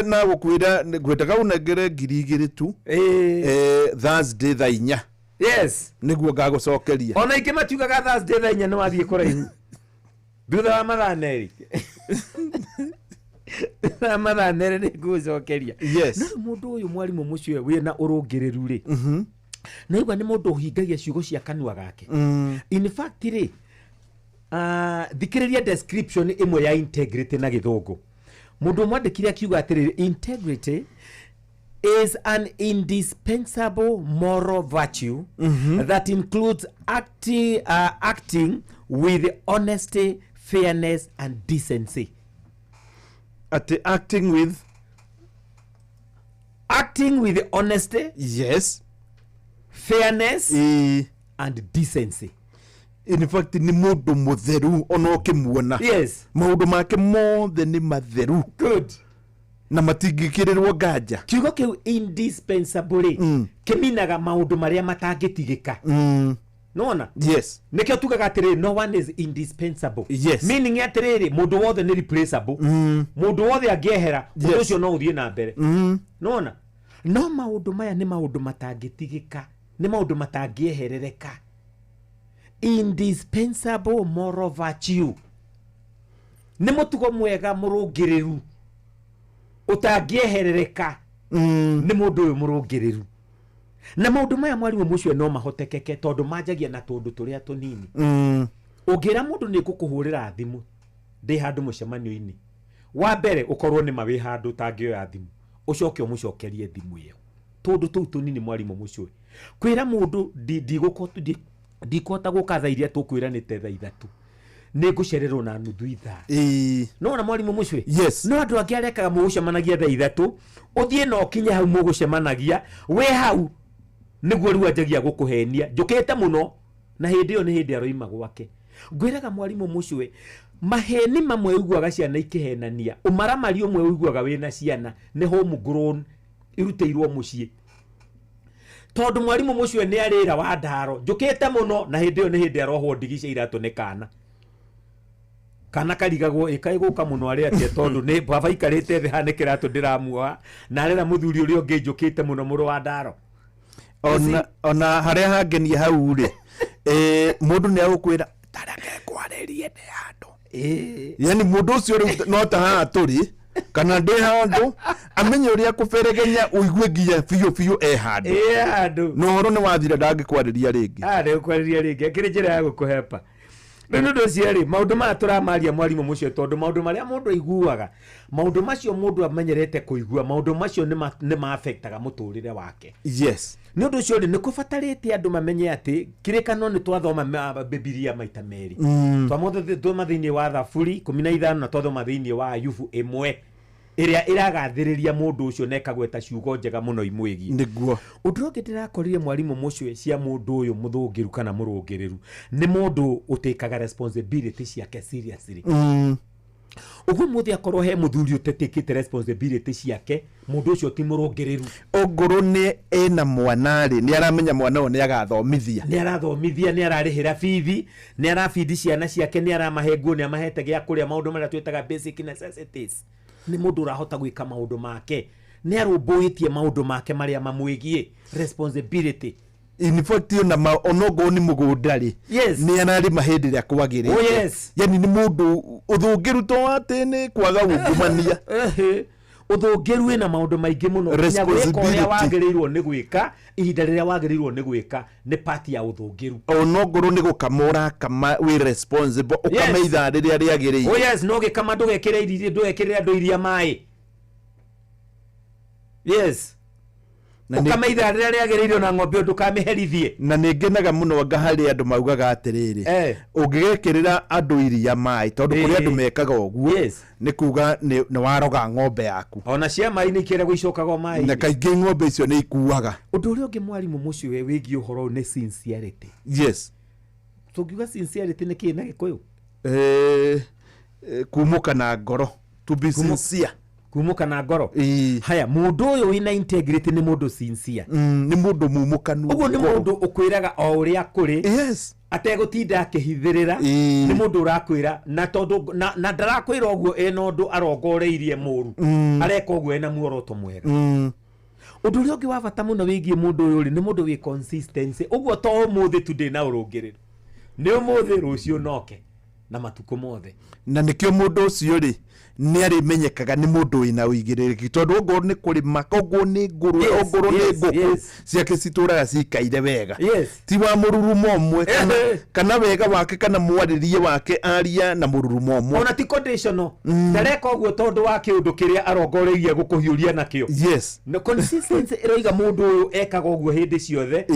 Na gũkwĩra ngwendaga ũnengere 2000 tu. Thursday thaa 4. Nĩguo ngagũcokeria. Ona ingĩ matiugaga Thursday thaa 4, nĩ wathiĩ kũraihu, thutha wa mathaa 2, thutha wa mathaa 2 nĩ ngũgũcokeria. No rĩu mũndũ ũyũ, mwarimũ mũcio, wĩna ũrũngĩrĩru rĩ, naigua nĩ mũndũ ũhingagia ciugo cia kanua gake. In fact rĩ, thikĩrĩria description ĩmwe ya integrity na Gĩthũngũ. Mũndũ ũmwe andĩkire akiuga atĩrĩrĩ, "Integrity is an indispensable moral virtue that includes acting with honesty, fairness and decency." Atĩ acting with Acting with honesty, fairness and decency. In fact nĩ mũndũ mũtheru ona ũkĩmuona. Maũndũ make mothe nĩ matheru na matingĩkĩrĩrwo nganja. Kiugo kĩu indispensable rĩ, kĩminaga maũndũ marĩa matangĩtigĩka. Nona nĩkĩo tugaga atĩrĩrĩ, no one is indispensable. Meaning atĩrĩrĩ, mũndũ wothe nĩ replaceable. Mũndũ wothe angĩehera, ũndũ ũcio no ũthiĩ na mbere. Nona no maũndũ maya nĩ maũndũ matangĩtigĩka, nĩ maũndũ matangĩeherereka. Indispensable moral virtue nĩ mũtugo mwega mũrũngĩrĩru ũtangĩeherereka. Nĩ mũndũ ũyũ mũrũngĩrĩru na maũndũ maya, mwarimũ mũcio, no mahotekeke tondũ manjagia na tũndũ tũrĩa tũnini. Ũngĩra mũndũ nĩ ngũkũhũrĩra thimũ ndĩ handũ mũcemanio-inĩ, wa mbere ũkorwo nĩ ma wĩ handũ ũtangĩoya thimũ, ũcoke ũmũcokerie thimũ ĩyo. Tũndũ tũu tũnini, mwarimũ mũcio, kwĩra mũndũ ndikũhota gũka thaa iria tũkwĩranĩte, thaa 3, nĩ ngũcererwo na nuthu ithaa. Nona mwarimũ mũcio? Yes. No andũ angĩ arekaga mũgũcemanagia thaa 3, ũthiĩ na ũkinye hau mũgũcemanagia, wĩ hau nĩguo rĩu anjagia gũkũhenia, njũkĩte mũno, na hĩndĩ ĩyo nĩ hĩndĩ aroima gwake. Ngwĩraga mwarimũ mũcwe, maheni mamwe ũiguaga ciana ikĩhenania, ũmaramari ũmwe ũiguaga wĩna ciana nĩ home grown, irutĩirwo mũciĩ, tondũ mwarimũ mũcwe nĩ arĩra wa ndaro njũkĩte mũno, na hĩndĩ ĩyo nĩ hĩndĩ arohwo ndigi cia iratũ nĩ kana. Kana karigagwo ĩkaĩ gũka mũno arĩ atĩa, tondũ nĩ baba ikarĩte thĩ haha nĩ kĩratũ ndĩramuoha, na arera mũthuri ũrĩa ũngĩ njũkĩte mũno, mũrũ wa ndaro. Ona harĩa hangenia hau rĩ, mũndũ nĩ agũkwĩra tareke ngwarĩrie ndĩ handũ. Yani mũndũ ũcio rĩu no ta haha tũrĩ kana ndĩ handũ, amenye ũrĩa kũberegenya ũigue nginya biũ biũ e handũ. Ĩ handũ. Na ũhoro nĩ wathira, ndangĩkwarĩria rĩngĩ. Arĩ ũkwarĩria rĩngĩ akĩrĩ njĩra ya gũkũhepa. Rĩu nĩ ũndũ ũcio rĩ, maũndũ maya tũramaria, mwarimũ mũcio, tondũ maũndũ marĩa mũndũ aiguaga, maũndũ macio mũndũ amenyerete kũigua, maũndũ macio nĩ ma-affectaga mũtũrĩre wake. Nĩ ũndũ ũcio rĩ, nĩ kũbatarĩte andũ mamenye atĩ kĩrĩkano nĩ twathoma Bibilia maita merĩ. Twathoma thĩinĩ wa Thaburi 15 na twathoma thĩinĩ wa Ayubu 1 ĩrĩa ĩragathĩrĩria mũndũ ũcio na ĩkagweta ciugo njega mũno imwĩgiĩ. Ũndũ ũngĩ ndĩrakorire, mwarimũ mũcwe, cia mũndũ ũyũ mũthũngĩru kana mũrũngĩrĩru, nĩ mũndũ ũtĩkaga responsibility ciake seriously. Ũguo mũthĩ akorwo he mũthuri ũtetĩkĩte responsibility ciake, mũndũ ũcio ti mũrũngĩrĩru. Ongorwo nĩ ena mwana rĩ, nĩ aramenya mwana ũyũ nĩ agathomithia. Nĩ arathomithia, nĩ ararĩhĩra bithi, nĩ arabindi ciana ciake, nĩ aramahe nguo, nĩ amahete gĩa kũrĩa, maũndũ marĩa twĩtaga basic necessities. Nĩ mũndũ ũrahota gwĩka maũndũ make, nĩ arũmbũĩtie maũndũ make marĩa mamwĩgiĩ, responsibility. In fact ona onokorwo nĩ mũgũnda rĩ, nĩ ararĩma hĩndĩ ĩrĩa kwagĩrĩire. Yani nĩ mũndũ ũthũngĩru, to atĩ nĩ kwaga ungumania. Ehe. Ũthũngĩru wĩna maũndũ maingĩ mũno, nginya gwĩka ũrĩa Responsibility. wagĩrĩirwo nĩ gwĩka ihinda rĩrĩa wagĩrĩirwo nĩ gwĩka nĩ part ya ũthũngĩru. Onokorwo nĩ gũkama ũrakama, wĩ responsible, ũkame ithaa rĩrĩa rĩagĩrĩire. Oh yes, no gĩkama ndũgekĩre iria, ndũgekĩrĩre andũ iria maĩ. Yes. Na nĩ- Ũkame ithaa rĩrĩa rĩagĩrĩirwo na ng'ombe ĩyo ndũkamĩherithie. Na nĩ ngenaga mũno anga harĩ andũ maugaga atĩrĩrĩ, ũngĩgekĩrĩra andũ iria maĩ, tondũ kũrĩ andũ mekaga ũguo, nĩ kuga nĩ waroga ng'ombe yaku. Ona cia maĩ nĩ ikĩragwo icokagwo Na maĩ. kaingĩ ng'ombe icio nĩ ikuaga. Ũndũ ũrĩa ũngĩ, mwarimũ mũcio, wĩgiĩ ũhoro ũyũ nĩ sincerity. Tũngiuga sincerity nĩ kĩĩ na Gĩkũyũ? Kumũka na ngoro, to be sincere. Kumũka na ngoro. Ĩĩ. Haya, mũndũ ũyũ wĩna integrity nĩ mũndũ sincere. Nĩ mũndũ mumũkanu Ũguo nĩ ngoro. Mũndũ ũkwĩraga o ũrĩa kũrĩ, ategũtinda akĩhithĩrĩra. Nĩ mũndũ ũrakwĩra na tondũ na ndarakwĩra ũguo ena ũndũ arongoreirie mũru, areka ũguo ena muoroto mwega. Ũndũ ũrĩa ũngĩ wa bata mũno wĩgiĩ mũndũ ũyũ rĩ, nĩ mũndũ wĩ consistency. Ũguo to ũmũthĩ tu ndĩ na ũrũngĩrĩru, nĩ ũmũthĩ, rũciũ noke na matukũ mothe. Na nĩkĩo mũndũ ũcio rĩ nĩ arĩmenyekaga nĩ mũndũ wĩna ũigĩrĩrĩki, tondũ ongorwo nĩ kũrĩma, ongorwo nĩ ngũrwe, ongorwo nĩ ngũkũ ciake citũraga cikaire wega, ti wa mũrurumo ũmwe kana, kana wega wake kana mwarĩrie wake aria na mũrurumo ũmwe. Ona ti conditional, ndareka ũguo tondũ wa kĩũndũ kĩrĩa arongoreirie gũkũhiũria nakĩo. Na consistency ĩroiga mũndũ ũyũ ekaga ũguo hĩndĩ ciothe.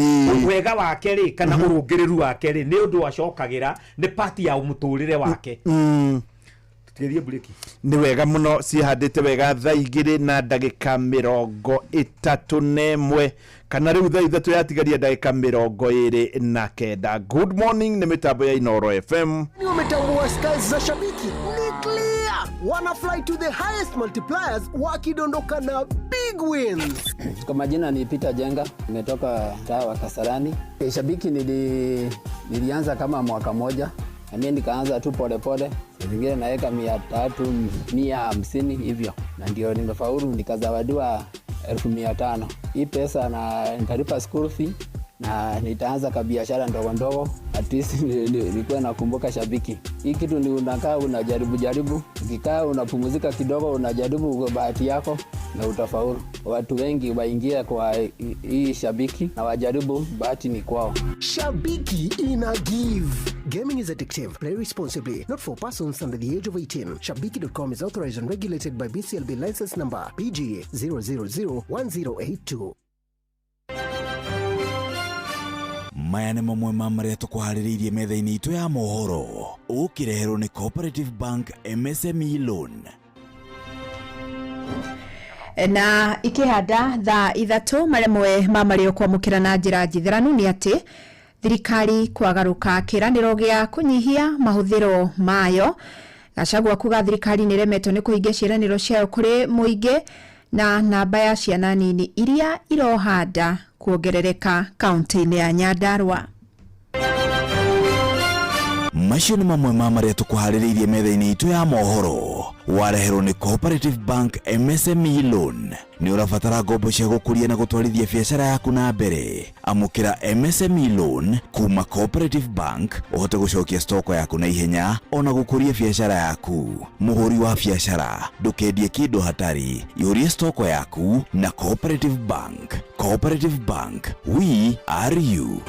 Wega wake rĩ, kana ũrũngĩrĩru wake rĩ, nĩ ũndũ acokagĩra, nĩ part ya mũtũrĩre wake. Tũthiĩ mburĩki. Nĩ wega mũno, ciĩhandĩte wega. Thaa 2 na ndagĩka 31, kana rĩu thaa 3 yatigaria ndagĩka 29. Good morning, nĩ mĩtambo ya Inoro FM. Ni wametambua skies za Shabiki ni clear, wana fly to the highest multipliers wakidondoka na big wins. Kwa majina ni Peter Jenga, nimetoka mtaa wa Kasarani. Shabiki nilianza kama mwaka moja, na mimi nikaanza tu polepole, saa zingine naweka 300, 150 hivyo, na ndio nimefaulu nikazawadiwa 500,000. Hii pesa na nitalipa school fee na nitaanza kabiashara ndogo ndogo, at least nikuwe nakumbuka Shabiki. Hii kitu ni unakaa unajaribu jaribu, ukikaa unapumzika kidogo, unajaribu kwa bahati yako na utafaulu. Watu wengi waingie kwa hii Shabiki na wajaribu, bahati ni kwao. Shabiki ina give. Gaming is addictive. Play responsibly. Not for persons under the age of 18. Shabiki.com is authorized and regulated by BCLB license number PG 0001082. Maya nĩ mamwe ma marĩa tũkũharĩrĩirie metha-inĩ itũ ya mohoro, ũkĩreherwo nĩ Cooperative Bank MSME Loan. Na ikĩhanda thaa 3, maremwe ma marĩa ũkwamũkĩra na njĩra njitheranu nĩ atĩ thirikari kwagarũka kĩranĩro gĩa kũnyihia mahũthĩro mayo. Gachagua kuga thirikari nĩ ĩremetwo nĩ kũhingia ciĩranĩro ciayo kũrĩ mũingĩ, na namba ya ciana nini iria iroha nda kuongerereka kaunti-inĩ ya Nyandarua. Macio nĩ mamwe ma marĩa tũkũharĩrĩirie metha-inĩ itũ ya mohoro, wareherwo nĩ Cooperative Bank MSME Loan. Nĩ ũrabatara ngombo cia gũkũria na gũtwarithia biacara yaku na mbere? Amũkĩra MSME Loan kuma Cooperative Bank ũhote gũcokia stoko yaku na ihenya ona gũkũria biacara yaku. Mũhũri wa biacara, ndũkendie kĩndũ hatarĩ, ihũrie stoko yaku na Cooperative Bank. Cooperative Bank, we are you.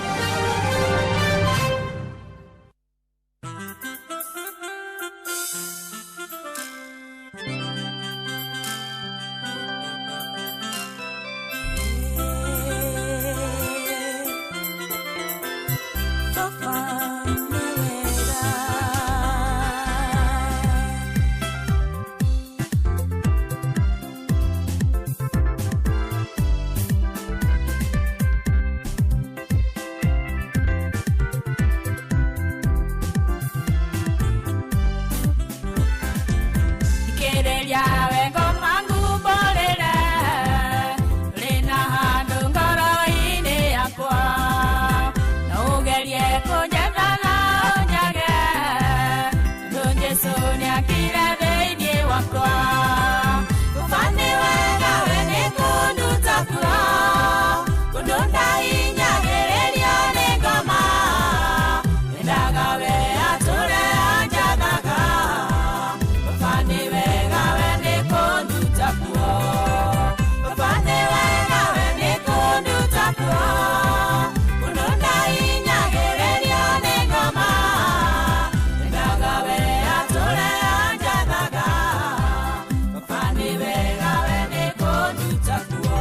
Baba nĩ wega. Ikĩrĩria wengo mangumbũrĩre rĩna handũ ngoro-inĩ yakwa, no ũgerie kũnjetha na ũnjage, tondũ Jesũ nĩakire thĩinĩ wakwa. Baba nĩ wega, we nĩ kũnduta kuo kũndũ ndahinyagĩrĩrio nĩ ngoma, endaga we atũre anjathaga. Baba nĩ wega, we nĩ kũnduta kuo. Baba nĩ wega, we nĩ kũnduta kuo kũndũ ndahinyagĩrĩrio nĩ ngoma, endaga we atũre anjathaga. Baba nĩ wega, we nĩ kũnduta kuo.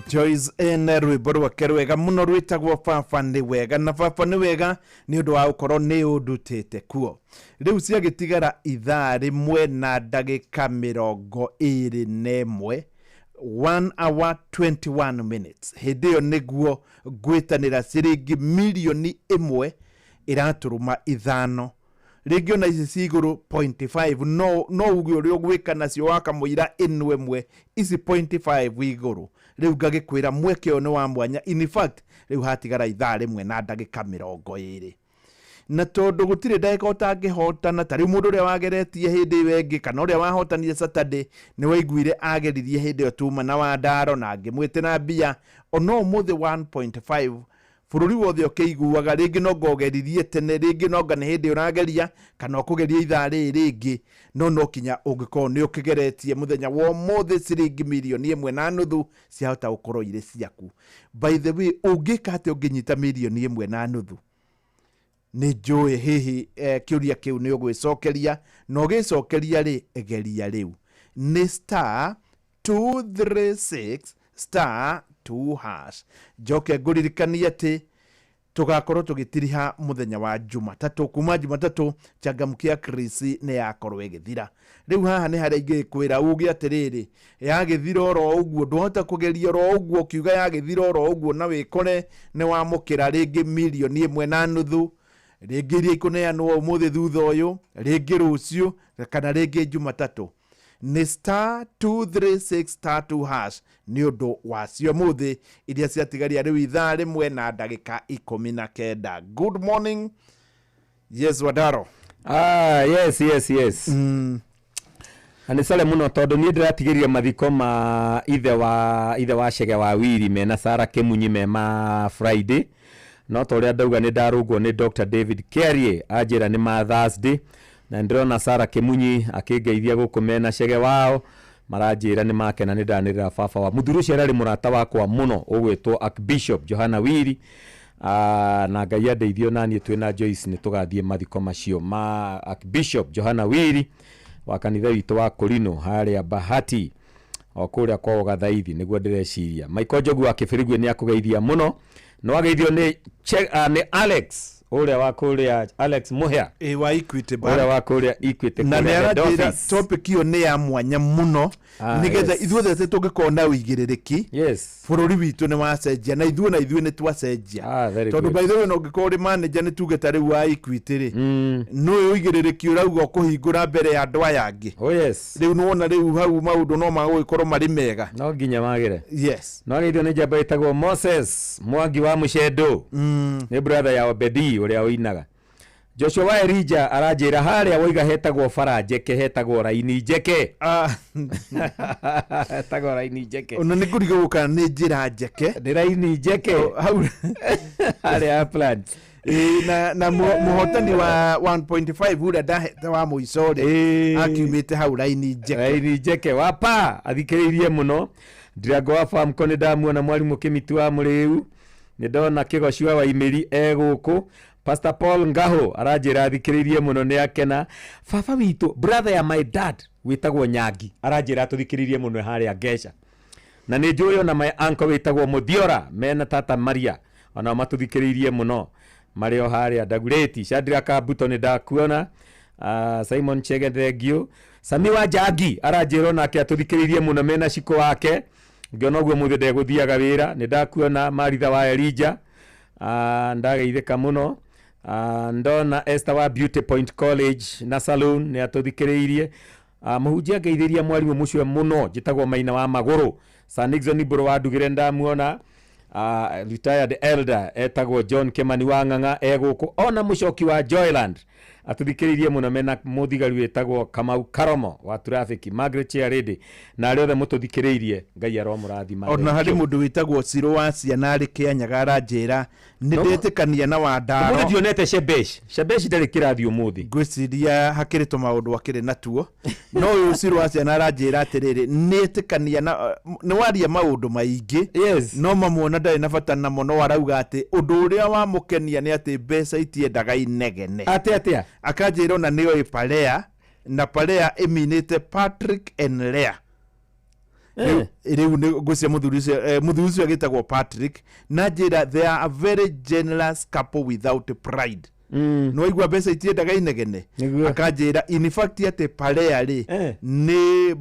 Joyce N rwĩmbo rwake rwega mũno rwĩtagwo "Baba nĩ Wega", na baba nĩ wega nĩ ũndũ wa gũkorwo nĩ ũndutĩte kuo. Rĩu ciagĩtigara ithaa 1 na ndagĩka 21, 1 hour 21 minutes. Hĩndĩ ĩyo nĩguo ngwĩtanĩra ciringi 1.05 million. Rĩngĩ ona ici ci igũrũ 0.5, no uge ũrĩa ũgwĩka nacio wakamũira ĩno ĩmwe ici 0.5 igũrũ. Rĩu ngagĩkwĩra mweke ũyũ nĩ wa mwanya. In fact, rĩu hatigara ithaa rĩmwe na ndagĩka 20, na tondũ gũtirĩ ndagĩka ũtangĩhotana. Ta rĩu mũndũ ũrĩa wageretie hĩndĩ ĩyo ĩngĩ kana ũrĩa wahotanire Saturday, nĩ waiguire ageririe hĩndĩ ĩyo tuma na Wandaro na ngĩmwĩtĩra mbia. Ona ũmũthĩ 1.5 bũrũri wothe ũkĩiguaga, rĩngĩ no ngogeririe tene, rĩngĩ no nga nĩ hĩndĩ ũrageria kana ũkũgeria ithaa rĩrĩ rĩngĩ, no kinya ũngĩkorwo nĩ ũkĩgeretie mũthenya wa ũmũthĩ, ciringi 1.5 mirioni ciahota gũkorwo irĩ ciaku. By the way, ũngĩka atĩa ũngĩnyita 1.5 mirioni? Nĩ njũĩ hihi kĩũria kĩu nĩ ũgwĩcokeria, na ũgĩcokeria rĩ, geria rĩu nĩ star 236 star 2 hash. Njoke ngũririkanie atĩ tũgakorwo tũgĩtiriha mũthenya wa Jumatatũ. Kuma Jumatatũ changamkia Chris nĩ yakorwo ĩgĩthira. Rĩu haha nĩ harĩa ingĩkwĩra uge atĩrĩrĩ, yagĩthira oro ũguo, ndwahota kũgeria oro ũguo ũkiuga yagĩthira oro ũguo na wĩkore nĩ wamũkĩra rĩngĩ 1.5 mirioni, rĩngĩ iria ikũneanwo ũmũthĩ thutha ũyũ, rĩngĩ rũciũ kana rĩngĩ Jumatatũ. Nĩ star 236 star 2 hash nĩ ũndũ wacio mũthĩ iria ciatigaria rĩu ithaa rĩmwe na ndagĩka 19. Good morning. Yes, Wadaro. Ah, yes. Na nĩ sare mũno tondũ niĩ ndĩratigĩrire mathiko ma ithe wa Cege wa Wiri mena Sara Kĩmunyi me ma Friday, no ta ũrĩa ndauga nĩ ndarũngwo nĩ Dr David Kiarie, anjĩra nĩ ma Thursday, na ndĩrona Sara Kĩmunyi akĩngeithia gũkũ mena Cege wao, maranjĩra nĩ makena nĩ ndanĩrĩra baba wa mũthuri ũcio ararĩ mũrata wakwa mũno ũgwĩtwo Archbishop Johana Wiri. Na Ngai andeithio naniĩ twĩna Joyce nĩ tũgathiĩ mathiko macio ma Archbishop Johana Wiri wa kanitha witũ wa Korino harĩa Bahati o kũrĩa kwao Gathaithi nĩguo ndĩreciria. Michael Njogu wa Kĩbĩrĩguĩ nĩ akũgeithia mũno, no ageithio nĩ Alex ũrĩa wa kũrĩa, Alex Muhia. Ĩ, wa Equity Bank. Ũrĩa wa kũrĩa Equity na nĩ kũrĩa head aranjĩra office. Topic ĩyo nĩ ya mwanya mũno nĩgetha ithuothe atĩ tũngĩkorwo na ũigĩrĩrĩki, bũrũri witũ nĩ wacenjia na ithuĩ nĩ twacenjia. Ah, very Tondũ good. by the way, no ũngĩkorwo ũrĩ manager, nĩ tuge ta rĩu wa Equity rĩ, nũĩ ũigĩrĩrĩki ũrauga ũkũhingũra mbere ya andũ aya angĩ. Oh yes. Rĩu nĩwona rĩu hau maũndũ no magũgĩkorwo marĩ mega. No nginya magĩre. No ageithio nĩ njamba ĩtagwo Moses Mwangi wa Mũcendo, nĩ brother ya Obedi ũrĩa ũinaga. Joshua wa Elija aranjĩra harĩa woiga hetagwo bara njeke, hetagwo raini njeke. Hetagwo raini njeke. Ona nĩ ngũrigwo kana nĩ njĩra njeke. Nĩ raini njeke. Hau harĩa Uplands. Ĩĩ, na mũhotani wa 1.5 ũrĩa ndahete wa mũico rĩ, akiumĩte hau raini njeke. Raini njeke wapa athikĩrĩirie mũno. Ndirango wa Famco nĩ ndamuona, mwarimũ Kĩmiti wa Mũrĩu nĩ ndona, Kĩgoci wa Waimĩri e gũkũ. Pastor Paul Ngaho aranjĩra athikĩrĩirie mũno, nĩ akena. Baba witũ, brother ya my dad wĩtagwo Nyangi, aranjĩra atũthikĩrĩirie mũno harĩa Ngeca, na nĩ njũĩ ona my uncle wĩtagwo Mũthiora mena tata Maria onao matũthikĩrĩirie mũno marĩ o harĩa Ndagurĩti. Shadrack Kambuto nĩ ndakuona. Simon Chege, thengio. Sami wa Njangi aranjĩra onake atũthikĩrĩirie mũno mena cikũ wake, ngĩona ũguo mũthĩ ndegũthiaga wĩra. Nĩ ndakuona Maritha wa Elija, ndageithĩka mũno. Ndona Esther wa Beauty Point College na Saloon nĩ atũthikĩrĩirie. Mũhunjia ngeithĩria mwarimũ mũcio mũno njĩtagwo Maina wa Magũrũ. Sir Nixon Mbũrũ wa Ndugĩre ndamuona. Retired elder etagwo John Kimani wa Ng'ang'a e gũkũ, ona mũcoki wa Joyland atũthikĩrĩirie mũno mena mũthigari wĩtagwo Kamau Karomo wa traffic, Margaret Chairlady na arĩa othe mũtũthikĩrĩirie, Ngai aromũrathima. Ona harĩ mũndũ wĩtagwo Cirũ wa ciana arĩ Kĩanyaga aranjĩra nĩ ndetĩkania na Wandaro. Ũmũthĩ ndionete Shebesh. Shebesh ndarĩ kĩrathi ũmũthĩ. Ngwĩciria hakĩrĩ tũmaũndũ akĩrĩ natuo, no ũyũ Cirũ wa ciana aranjĩra atĩrĩrĩ, nĩ ĩtĩkania na nĩ waria maũndũ maingĩ, no mamuona ndarĩ na bata namo, no arauga atĩ ũndũ ũrĩa wamũkenia nĩ atĩ mbeca itiendaga inegene. Atĩ atĩa? Akanjĩra ona nĩoĩ Parea na Parea ĩminĩte Patrick and Lea. Rĩu nĩ ngwĩciria mũthuri ũcio agĩtagwo Patrick, na njĩra they are a very generous couple without pride. No waigua mbeca itiendaga inegene. Akanjĩra in fact atĩ Parea rĩ, nĩ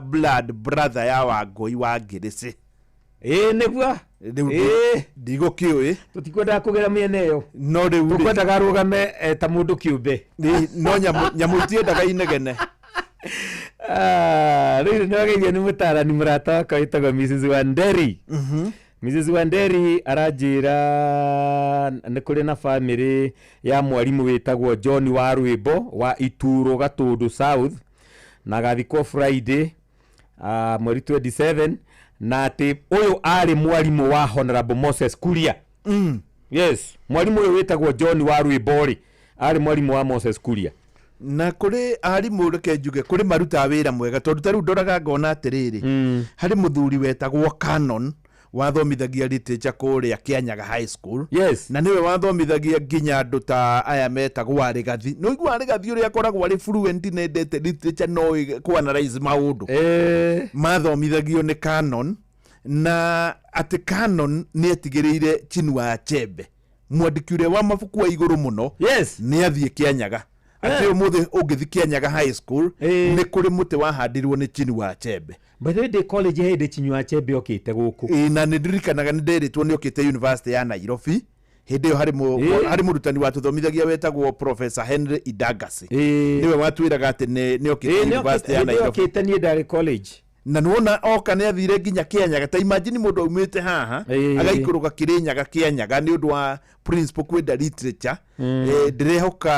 blood brother ya Wangũi wa Ngĩrĩcĩ. Ĩĩ, nĩguo. Rĩu Ĩĩ. ndigũkĩũĩ. Tũtikwendaga kũgera mĩena ĩyo. No rĩu rĩ, Tũkwendaga arũgame ta mũndũ kĩũmbe. No nyamũ itiendaga inegene. Ah, rĩu nĩ wageithio nĩ mũtarani mũrata wakwa wĩtagwo Mrs. Wanderi. Mrs. Wanderi aranjĩra nĩ kũrĩ na bamĩrĩ ya mwarimũ wĩtagwo John wa Rwĩmbo wa Ituro Gatũndũ South, na agathikwo Friday, mweri 27, na atĩ ũyũ arĩ mwarimũ wa Honorable Moses Kuria. Yes, mwarimũ ũyũ wĩtagwo John wa Rwĩmbo rĩ, arĩ mwarimũ wa Moses Kuria. Na kũrĩ arimũ, reke njuge kũrĩ marutaga wĩra mwega, tondũ ta rĩu ndoraga ngona atĩrĩrĩ, harĩ mũthuri wetagwo Canon wathomithagia literature kũrĩa Kĩanyaga High School. Na nĩwe wathomithagia nginya andũ ta aya metagwo Arĩgathi. Nĩ ũiguaga Arĩgathi ũrĩa akoragwo arĩ fluent na endete literature, no kũ-analyze maũndũ. Mathomithagio nĩ Canon, na atĩ Canon nĩ etigĩrĩire Chinua Achebe, mwandĩki ũrĩa wa mabuku wa igũrũ mũno, nĩ athiĩ Kĩanyaga, atĩ ũmũthĩ ũngĩthi Kĩanyaga High School, nĩ kũrĩ mũtĩ wahandirwo nĩ Chinua Achebe. By the way, ndĩ college hĩndĩ Chinua Achebe okĩte gũkũ. Ĩĩ, na nĩ ndirikanaga nĩ nderĩtwo nĩ okĩte University ya Nairobi hĩndĩ ĩyo harĩ harĩ mũrutani watũthomithagia wetagwo Professor Henry Idangasi. Nĩwe watwĩraga atĩ nĩ okĩte University ya Hĩndĩ Nairobi. okĩte niĩ ndarĩ college. Na nĩwona oka nĩ athire nginya Kĩanyaga. Ta imagine mũndũ aumĩte haha agaikũrũka Kĩrĩnyaga, Kĩanyaga, nĩ ũndũ wa principal kwenda literature. Ndĩrehoka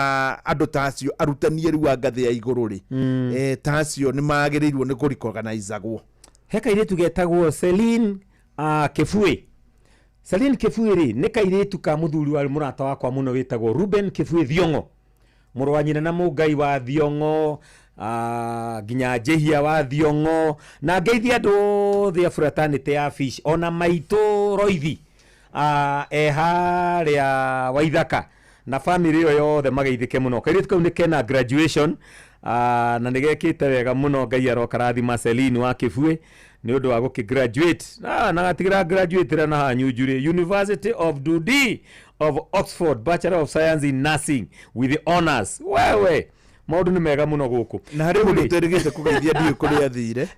andũ ta acio, arutani rĩu a ngathĩ ya igũrũ rĩ, ta acio nĩ magĩrĩirwo nĩ kũrecognizagwo. He kairĩtu getagwo Celine Kĩbuĩ. Celine Kĩbuĩ rĩ, nĩ kairĩtu ka mũthuri warĩ mũrata wakwa mũno wĩtagwo Ruben Kĩbuĩ Thiong'o, mũrũ wa nyina na Mũngai wa Thiong'o, nginya Njĩhia wa Thiong'o, na ngeithia andũ othe a fraternity ya Fish, ona maitũ Roithi, e harĩa Waithaka, na family ĩyo yothe mageithĩke mũno. Kairĩtu kau nĩ kena graduation, na nĩ gekĩte wega mũno. Ngai aroka rathima Celine wa Kĩbuĩ nĩ ũndũ wa gũkĩ graduate, na gatigĩra graduate na hanyunjurĩ University of Dundee of Oxford, Bachelor of Science in Nursing with honors. Wewe, maũndũ nĩ mega mũno gũkũ. Na harĩ mũndũ Rĩu rĩ, ũterĩgĩte kũgeithia, ndiũĩ kũrĩa athire.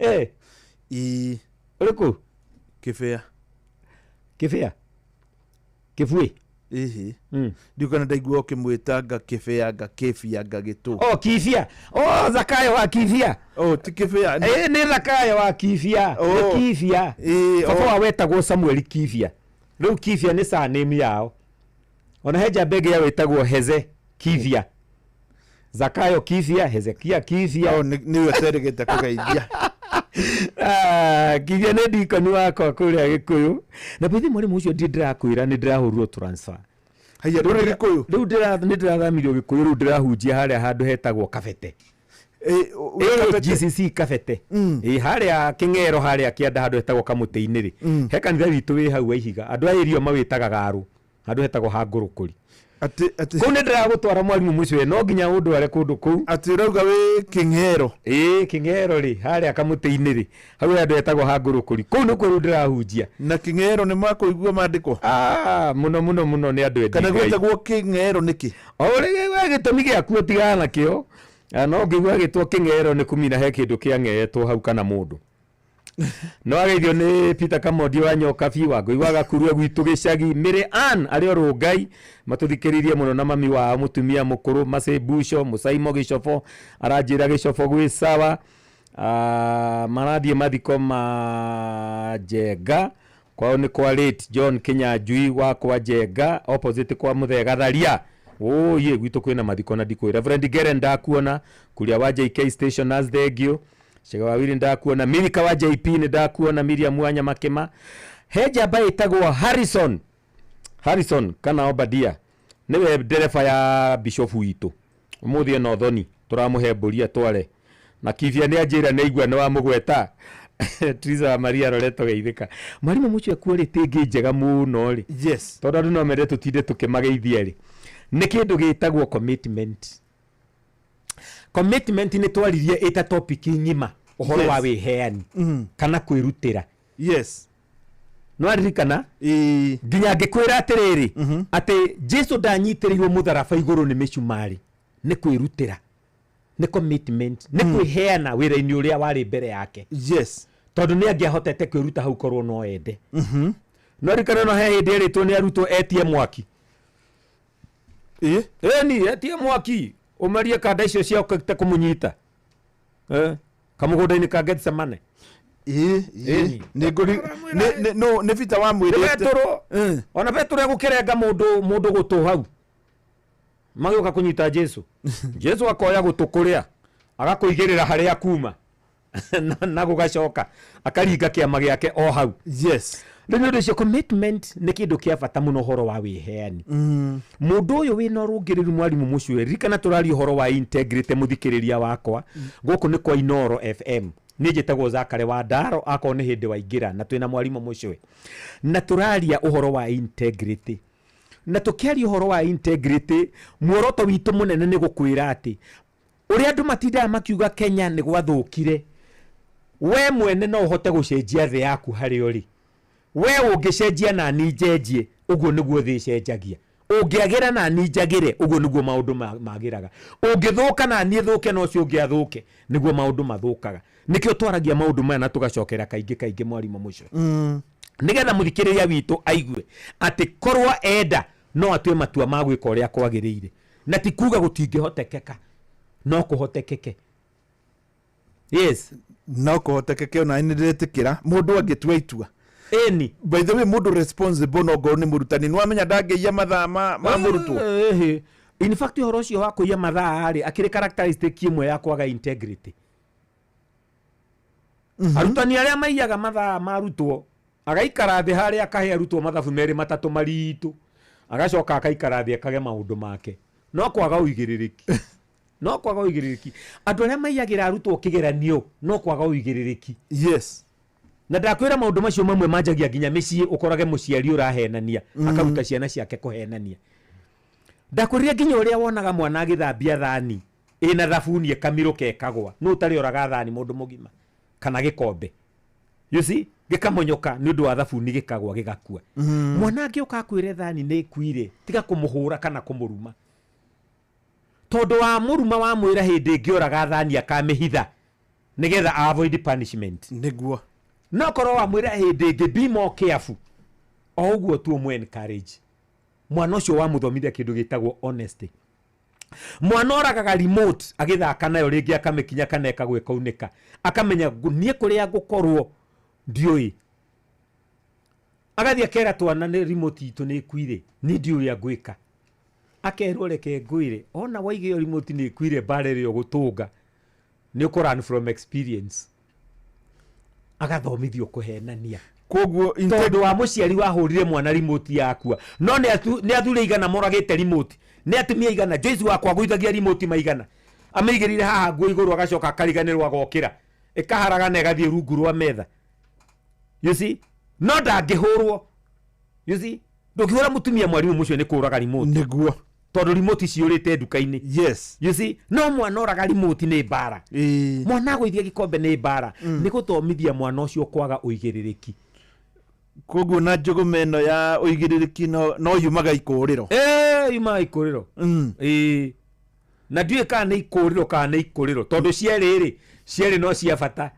Ii. Ũrĩkũ? Kĩbĩa. Kĩbĩa Kĩbuĩ. Ihi, ndiũ kana ndaigua ũkĩmwĩtanga Kĩbĩa, nga Kĩbia, nga Gĩtũ. Oh, Kibia. Oh, Zakayo wa Kibia. Oh, ti Kĩbĩa. Nĩ Zakayo wa Kibia. Nĩ Kibia. Baba wao wetagwo Samuel Kibia. Rĩu Kibia nĩ surname yao. Ona he njamba ĩngĩ yao ĩtagwo Heze Kibia. Zakayo Kibia, Hezekia Kibia. Oh, nĩwe ũterĩgĩte kũgeithia. Ah, Kibia nĩ ndikoni wakwa kũrĩa Gĩkũyũ. Na bithi mwarimu ũcio ndiĩ ndĩrakwĩra nĩ ndĩrahũrirwo transfer. Haiya, ndũrĩ Gĩkũyũ? Rĩu nĩ ndĩrathamirio Gĩkũyũ, rĩu ndĩrahunjia harĩa handũ hetagwo Kabete. Kabete? GCC Kabete. Harĩa Kĩng'ero, harĩa kĩanda, handũ hetagwo Kamũtĩ-inĩ rĩ. He kanitha witũ wĩ hau wa ihiga. Andũ a ĩrio mawĩtaga Garũ. Handũ hetagwo ha Ngũrũkũri. Atĩ Kũu nĩ ndĩragũtwara mwarimu mũcio, no nginya ũndware kũndũ kũu. Atĩ ũrauga wĩ Kĩng'ero? Ĩĩ, Kĩng'ero rĩ, harĩa Kamũtĩ-inĩ rĩ, hau he handũ hetagwo ha Ngũrũkũri. Kũu nĩkuo rĩu ndĩrahunjia. Na Kĩng'ero nĩ makũigua mandĩko? Ah, mũno mũno mũno, nĩ andũ endi Kana Ngai. gwĩtagwo Kĩng'ero nĩkĩ? O ũrĩa we gĩtũmi gĩaku ũtigana nakĩo. No ngĩigua gĩtwo Kĩng'ero nĩ kũmina he kĩndũ kĩang'eetwo hau kana mũndũ. No ageithio nĩ Peter Kamondi wa Nyokabi, wa Ngũi wa Gakurue gwitũ gĩcagi, Mary Ann arĩ o Rũngai, matũthikĩrĩirie mũno, na mami wao mũtumia mũkũrũ Masĩ Busho Mũcaimo Gĩcobo, aranjĩra Gĩcobo gwĩ sawa. Marathiĩ mathiko ma Njenga, kwao nĩ kwa late John Kinyanjui wa kwa Njenga, opposite kwa Mũthee Gatharia. Ũyĩ gwitũ kwĩna mathiko na ndikũĩ. Reverend Geren ndakuona, Kuria wa JK Station as thengio. Chege wa Wili ndakuona, Milika wa JP nĩ ndakuona, Miriam wa Nyamakĩma. He njamba ĩtagwo Harrison. Harrison kana Obadia nĩwe ndereba ya bishop witũ. Ũmũthĩ ena ũthoni, tũramũhe mbũri atware. Na Kibia nĩ anjĩra nĩ aigua nĩ wamũgweta. Teresa wa Maria Loreto geithĩka. Mwarimũ mũcio quality ĩngĩ njega mũno rĩ. Tondũ andũ no mende tũtinde tũkĩmageithia rĩ. Nĩ kĩndũ gĩtagwo commitment. Commitment nĩ twaririe ĩta topic ng'ima, ũhoro wa wĩheani kana kwĩrutĩra. No aririkana nginya ngĩkwĩra atĩrĩrĩ, atĩ Jesu ndanyitĩrĩirwo mũtharaba igũrũ nĩ mĩcumarĩ, nĩ kwĩrutĩra, nĩ commitment, nĩ kwĩheana wĩra-inĩ ũrĩa warĩ mbere yake. Tondũ nĩ angĩahotete kwĩruta hau korwo no ende. No rikana no he hĩndĩ erĩtwo nĩ arutwo etie mwaki. Ĩ. Ĩni etie mwaki ũmerie kanda icio ciokĩte kũmũnyita. Eh, kamũgũnda-inĩ ka Getsemane. Ĩ, ĩ. Ĩni. Nĩ ngũri nĩ nĩ no nĩ Peter Nĩ wamwĩrĩte. Petũrũ. Eh. Ona Petũrũ egũkĩrenga mũndũ mũndũ gũtũ hau. Magĩũka kũnyita Jesu. Jesu akoya gũtũ kũrĩa agakũigĩrĩra harĩa kuma na, na gũgacoka akaringa kĩama gĩake o hau. Yes. Rĩu nĩ ũndũ ũcio commitment nĩ kĩndũ kĩa bata mũno ũhoro wa wĩheani. Mũndũ ũyũ wĩna ũrũngĩrĩru mwarimũ mũcue ririkana tũraria ũhoro wa integrity mũthikĩrĩria wakwa gũkũ nĩ kwa Inoro FM niĩ njĩtagwo Zakare wa Ndaro akorwo nĩ hĩndĩ waingĩra na twĩna mwarimũ mũcue na tũraria ũhoro wa integrity na tũkĩaria ũhoro wa integrity muoroto witũ mũnene nĩ gũkwĩra atĩ ũrĩa andũ matindaga makiuga Kenya nĩ gwathũkire we mwene no ũhote gũcenjia thĩ yaku harĩa ũrĩ we ũngĩcenjia na ni njenjie ũguo nĩguo thĩ ĩcenjagia ũngĩagĩra na ni njagĩre ũguo nĩguo maũndũ magĩraga ũngĩthũka na niĩ thũke na ũcio ũngĩ athũke nĩguo maũndũ mathũkaga nĩkĩo twaragia maũndũ maya na tũgacokera kaingĩ kaingĩ mwarimũ mũcio nĩgetha mũthikĩrĩria witũ aigue atĩ korwo enda no atue matua ma gwĩka ũrĩa kwagĩrĩire na ti kuga gũtingĩhotekeka no kũhotekeke yes No kũhotekeke ona nĩ ndĩretĩkĩra mũndũ angĩtua itua. Ĩni. By the way mũndũ responsible no ngorwo nĩ mũrutani nĩ wamenya ndangĩiya mathaa ma ma mũrutwo. Ĩhĩ. In fact ũhoro ũcio wa kũiya mathaa rĩ akĩrĩ characteristic ĩmwe ya kwaga integrity. Arutani arĩa maiyaga mathaa ma arutwo agaikara thĩ harĩa akahe arutwo mathabu merĩ matatũ maritũ agacoka akaikara thĩ akage maũndũ make no kwaga ũigĩrĩrĩki no kwaga ũigĩrĩrĩki andũ arĩa maiyagĩra arutwo kĩgeranio no kwaga ũigĩrĩrĩki. Yes. Na ndakwĩra maũndũ macio mamwe manjagia nginya mĩciĩ ũkorage mũciari ũrahenania akaruta ciana ciake kũhenania ndakwĩrire nginya ũrĩa wonaga mwana agĩthambia thani ĩna thabuni ĩkamirũka ĩkagwa nũ ũtarĩ oraga thani mũndũ mũgima kana gĩkombe you see gĩkamonyoka nĩ ũndũ wa thabuni gĩkagwa gĩgakua mwana angĩũka akwĩre thani nĩ ĩkuire tiga kũmũhũra kana kũmũruma tondũ wa mũruma wamwĩra hĩndĩ ĩngĩ oraga thani akamĩhitha nĩgetha avoid punishment Nĩguo. No korwo wamwĩra hĩndĩ ĩngĩ be more careful o ũguo tu ũmũ encourage mwana ũcio wamũthomithia kĩndũ gĩtagwo honesty mwana oragaga remote agĩthaka nayo rĩngĩ akamĩkinya kana ĩkagwa ĩkaunĩka akamenya niĩ kũrĩa ngũkorwo ndiũĩ agathiĩ akera twana nĩ remote itũ nĩ ĩkuire niĩ ndiũĩ ũrĩa ngwĩka akerwo reke ngwĩre ona waiga ĩyo remote nĩ ĩkuire mbara ĩrĩa ũgũtũnga nĩ ũkũ run from experience agathomithio kũhenania Koguo tondũ wa mũciari wahũrire mwana remote yakua no nĩ athure igana moragĩte remote nĩ atumia igana Joyce wakwa agũithagia remote maigana amĩigĩrĩire haha nguo igũrũ agacoka akariganĩrwo agokĩra ĩkaharagana ĩgathiĩ rungu rwa metha you see no ndangĩhũrwo you see ndũngĩhũra mũtumia mwarimũ mũcio nĩ kũraga remote Nĩguo. Tondũ remote ciũrĩte nduka-inĩ. Yes. You see no mwana oraga remote nĩ mbara Ĩĩ. mwana agũithia gĩkombe nĩ mbara nĩ gũthomithia mwana ũcio kwaga ũigĩrĩrĩki Koguo na njũgũma ĩno ya ũigĩrĩrĩki no no yumaga ikũrĩro. Ĩĩ yumaga ikũrĩro. Ĩĩ. Na ndiũĩ kana nĩ ikũrĩro kana nĩ ikũrĩro tondũ cierĩ rĩ cierĩ no cia bata.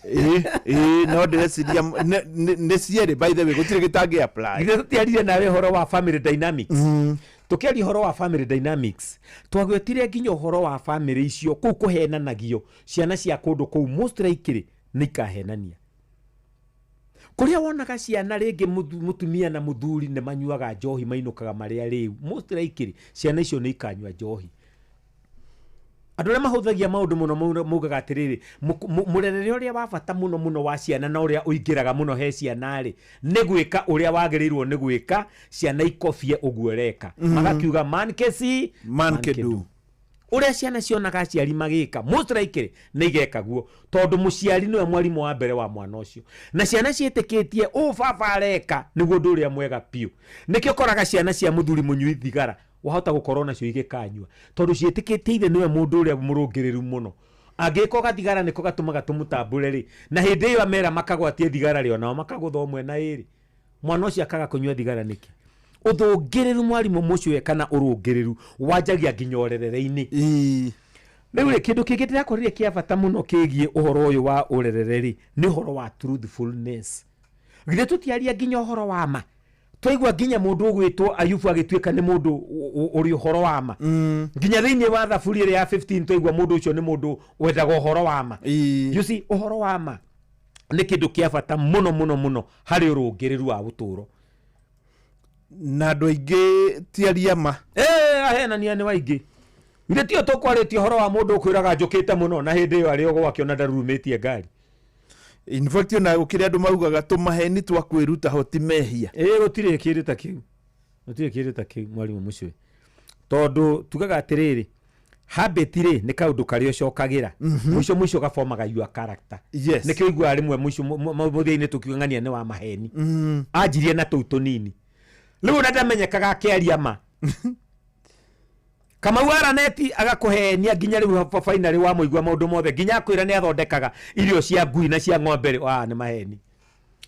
Ĩĩ, ĩĩ, no ndĩreciria nĩ cierĩ by the way gũtirĩ gĩtangĩ apply. Githĩ tũtiarire nawe ũhoro wa family dynamics tũkĩaria ũhoro wa family dynamics twagwetire nginya ũhoro wa family icio kũu kũhenanagio ciana cia kũndũ kũu most likely nĩ ikahenania kũrĩa wonaga ciana rĩngĩ mũtumia na mũthuri nĩ manyuaga njohi mainũkaga marĩa rĩu most likely ciana icio nĩ ikanyua njohi andũ arĩa mahũthagia maũndũ mũno maugaga atĩrĩrĩ mũrerere ũrĩa wa bata mũno mũno wa ciana na ũrĩa ũingĩraga mũno he ciana rĩ nĩ gwĩka ũrĩa wagĩrĩirwo nĩ gwĩka ciana ikobie ũguo ũreka magakiuga man can see, Man can do. Ũrĩa ciana cionaga aciari magĩka most likely nĩ igeka guo tondũ mũciari nĩwe mwarimũ wa mbere wa mwana ũcio na ciana ciĩtĩkĩtie ũũ baba areka nĩguo ũndũ ũrĩa mwega biũ nĩkĩo ũkoraga ciana cia mũthuri mũnyui thigara wahota gũkorwo nacio igĩkanyua tondũ ciĩtĩkĩtie ithe nĩwe mũndũ ũrĩa mũrũngĩrĩru mũno angĩka gathigara nĩko gatũmaga tũmũtambũre rĩ na hĩndĩ ĩyo amera makagwatie thigara rĩ onao makagũtha ũmwe na ĩrĩ mwana ũcio akaga kũnyua thigara nĩkĩ ũthũngĩrĩru mwarimũ mũcwe kana ũrũngĩrĩru wanjagia nginya ũrerere-inĩ rĩu rĩ kĩndũ kĩngĩ ndĩrakorire kĩa bata mũno kĩgiĩ ũhoro ũyũ wa ũrerere rĩ nĩ ũhoro wa truthfulness Githĩ tũtiaria nginya ũhoro wa ma? Twaigua nginya mũndũ ũgwĩtwo Ayubu agĩtuĩka nĩ mũndũ ũrĩ ũhoro wa ma. Nginya thĩinĩ wa Thaburi ĩrĩa ya 15 twaigua mũndũ ũcio nĩ mũndũ wendaga ũhoro wa ma. You see, ũhoro wa ma nĩ kĩndũ kĩa bata mũno mũno mũno harĩ ũrũngĩrĩru wa ũtũũro. Na andũ aingĩ ti aria ma. Ĩĩ, ahenania nĩ waingĩ. Githĩ tiyo tũkwarĩtie ũhoro wa mũndũ ũkwĩraga njũkĩte mũno na hĩndĩ ĩyo arĩ o gwake ona ndarurumĩtie ngari. In fact, ona gũkĩrĩ andũ maugaga tũmaheni twa kwĩruta ho ti mehia. Ĩĩ, gũtirĩ kĩndũ ta kĩu, gũtirĩ kĩndũ ta kĩu, mwarimũ Mũcwe, tondũ tugaga atĩrĩrĩ, habit rĩ nĩ kaũndũ karĩa ũcokagĩra mũico mũico gabomaga your character. Nĩkĩo ũiguaga rĩmwe mũico mũthia-inĩ tũkiuga ng'ania nĩ wa maheni. Anjirie na tũu tũnini, rĩu ona ndamenyekaga akĩaria ma. Kamau Araneti agakũhenia nginya rĩu finally wamũigua maũndũ mothe, nginya akwĩra nĩ athondekaga irio cia ngui na cia ng'ombe rĩ, ah, nĩ maheni.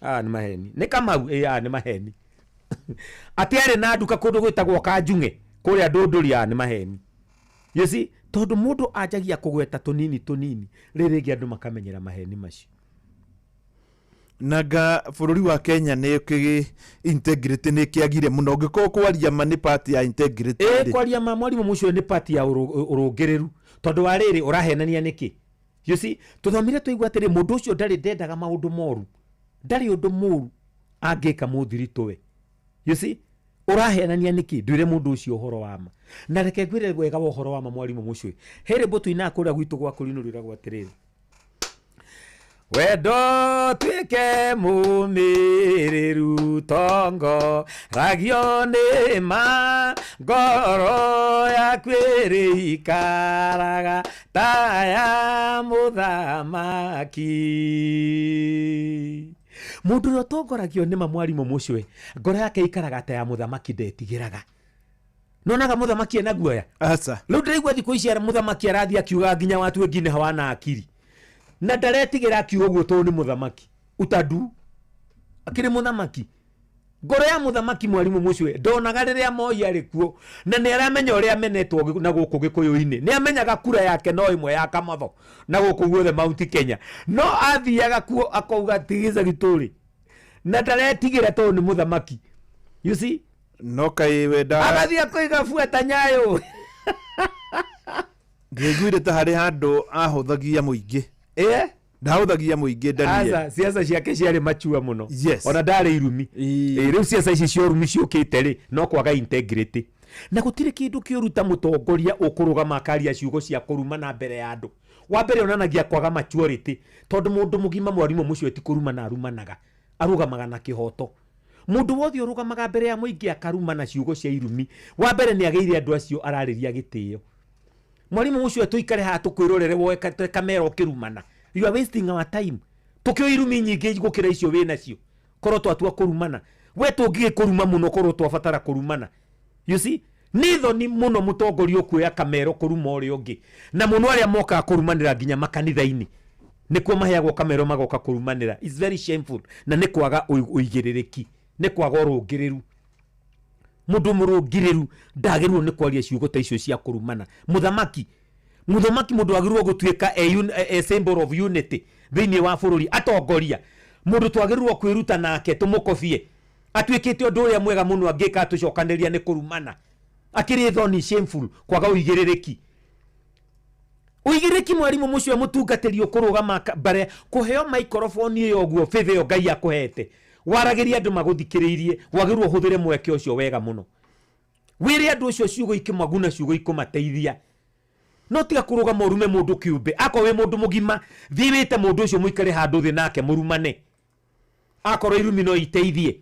Ah, nĩ maheni. Nĩ Kamau, ĩ, ah, nĩ maheni. Atĩ arĩ na nduka kũndũ gwĩtagwo Kanjung'e kũrĩa Ndũndũri, ah, nĩ maheni. You see, tondũ mũndũ anjagia kũgweta tũnini tũnini, rĩrĩ rĩngĩ andũ makamenyera maheni macio. Nanga bũrũri wa Kenya nĩ kĩ integrity nĩ kĩagire mũno, ũngĩkorwo kwaria ma nĩ part ya integrity. Ĩ, kwaria ma, mwarimũ mũcio, nĩ part ya ũrũngĩrĩru, tondũ wa rĩrĩ, ũrahenania nĩkĩ? You see, tũthomire twaigua atĩrĩ, mũndũ ũcio ndarĩ ndendaga maũndũ moru, ndarĩ ũndũ mũru angĩka mũthiritũ we. You see, ũrahenania nĩkĩ? Ndwĩre mũndũ ũcio ũhoro wa ma. Na reke ngwĩre wega wa ũhoro wa ma, mwarimũ mũcio, he rĩmbo tũinaga kũrĩa gwitũ gwa kũrinũ rwĩragwo atĩrĩrĩ, wendo tuĩke mũmĩrĩru, tongo ragio nĩ ma, ngoro yaku ĩrĩikaraga ta ya mũthamaki. Mũndũ ũrĩa ũtongoragio nĩ ma, mwarimũ mũcwe, ngoro yake ĩikaraga ta ya mũthamaki, ndetigĩraga. Nonaga mũthamaki ena guoya? Aca. Rĩu ndĩraigua thikũ ici mũthamaki arathiĩ akiugaga nginya watu wengine hawana akili, na ndaretigĩra akiuga ũguo tondũ nĩ mũthamaki. Utadu akĩrĩ mũthamaki, ngoro ya mũthamaki, mwarimũ mũcwe, ndonaga rĩrĩa Moi arĩ kuo, na nĩ aramenya ũrĩa amenetwo na gũkũ gĩkũyũ-inĩ. Nĩ amenyaga kura yake no ĩmwe ya Kamotho na gũkũ guothe Mount Kenya, no athiaga kuo akauga tigica gitũrĩ, na ndaretigĩra tondũ nĩ mũthamaki, you see. No kaĩ wenda agathiĩ akoiga buata nyayo. Ndĩiguire ta harĩ handũ ahũthagia mũingĩ. Eh? Ndahũthagia mũingĩ, Daniel. Aca, ciaca ciake ciarĩ machua mũno. Ona ndarĩ irumi. Ĩĩ. Ĩ, rĩu ciaca ici cia ũrumi ciũkĩte rĩ, no kwaga integrity, na gũtirĩ kĩndũ kĩũru ta mũtongoria ũkũrũgama akaria ciugo cia kũrumana mbere ya andũ. Wa mbere onanagia kwaga maturity, tondũ mũndũ mũgima, mwarimũ mũcio, ti kũrumana arumanaga, arũgamaga na kĩhoto. Mũndũ wothe ũrũgamaga mbere ya mũingĩ akarumana ciugo cia irumi, wa mbere nĩ agĩire andũ acio ararĩria gĩtĩo. Mwarimũ ũcio, tũikare haha tũkwĩrorere woe kamera ũkĩrumana? You are wasting our time. Tũkĩoĩ irumi nyingĩ gũkĩra icio wĩ nacio. Korwo twatua kũrumana, we tũngĩgĩkũruma mũno, korwo twabatara kũrumana. You see, nĩ thoni mũno mũtongoria ũkuoya kamero kũruma ũrĩa ũngĩ, na mũno arĩa mokaga kũrumanĩra nginya makanitha-inĩ nĩkuo maheagwo kamero magoka kũrumanĩra. It's very shameful, na nĩ kwaga ũigĩrĩrĩki, nĩ kwaga ũrũngĩrĩru. Mũndũ mũrũngĩrĩru ndagĩrĩirwo nĩ kwaria ciugo ta icio cia kũrumana. Mũthamaki, mũndũ wagĩrĩirwo gũtuĩka a symbol of unity thĩinĩ wa bũrũri, atongoria, mũndũ twagĩrĩirwo kwĩruta nake tũmũkobie, atuĩkĩte ũndũ ũrĩa mwega mũno angĩka atũcokanĩria nĩ kũrumana. Akĩrĩ thoni, shameful, kwaga ũigĩrĩrĩki. Ũigĩrĩrĩki, mwarimũ mũcio, mũtungatĩri ũkũrũgama mbere kũheo maikoroboni ĩyo ũguo, favor ĩyo Ngai akũhete, waragĩria andũ magũthikĩrĩirie, wagĩrĩirwo ũhũthĩre mweke ũcio wega mũno, wĩre andũ ũcio ciugo ikĩmaguna, ciugo ikũmateithia, no tiga kũrũgama ũrume mũndũ kĩũmbe. Akorwo wĩ mũndũ mũgima, thiĩ wĩte mũndũ ũcio, mũikare handũ thĩ nake mũrumane, akorwo irumi no iteithie.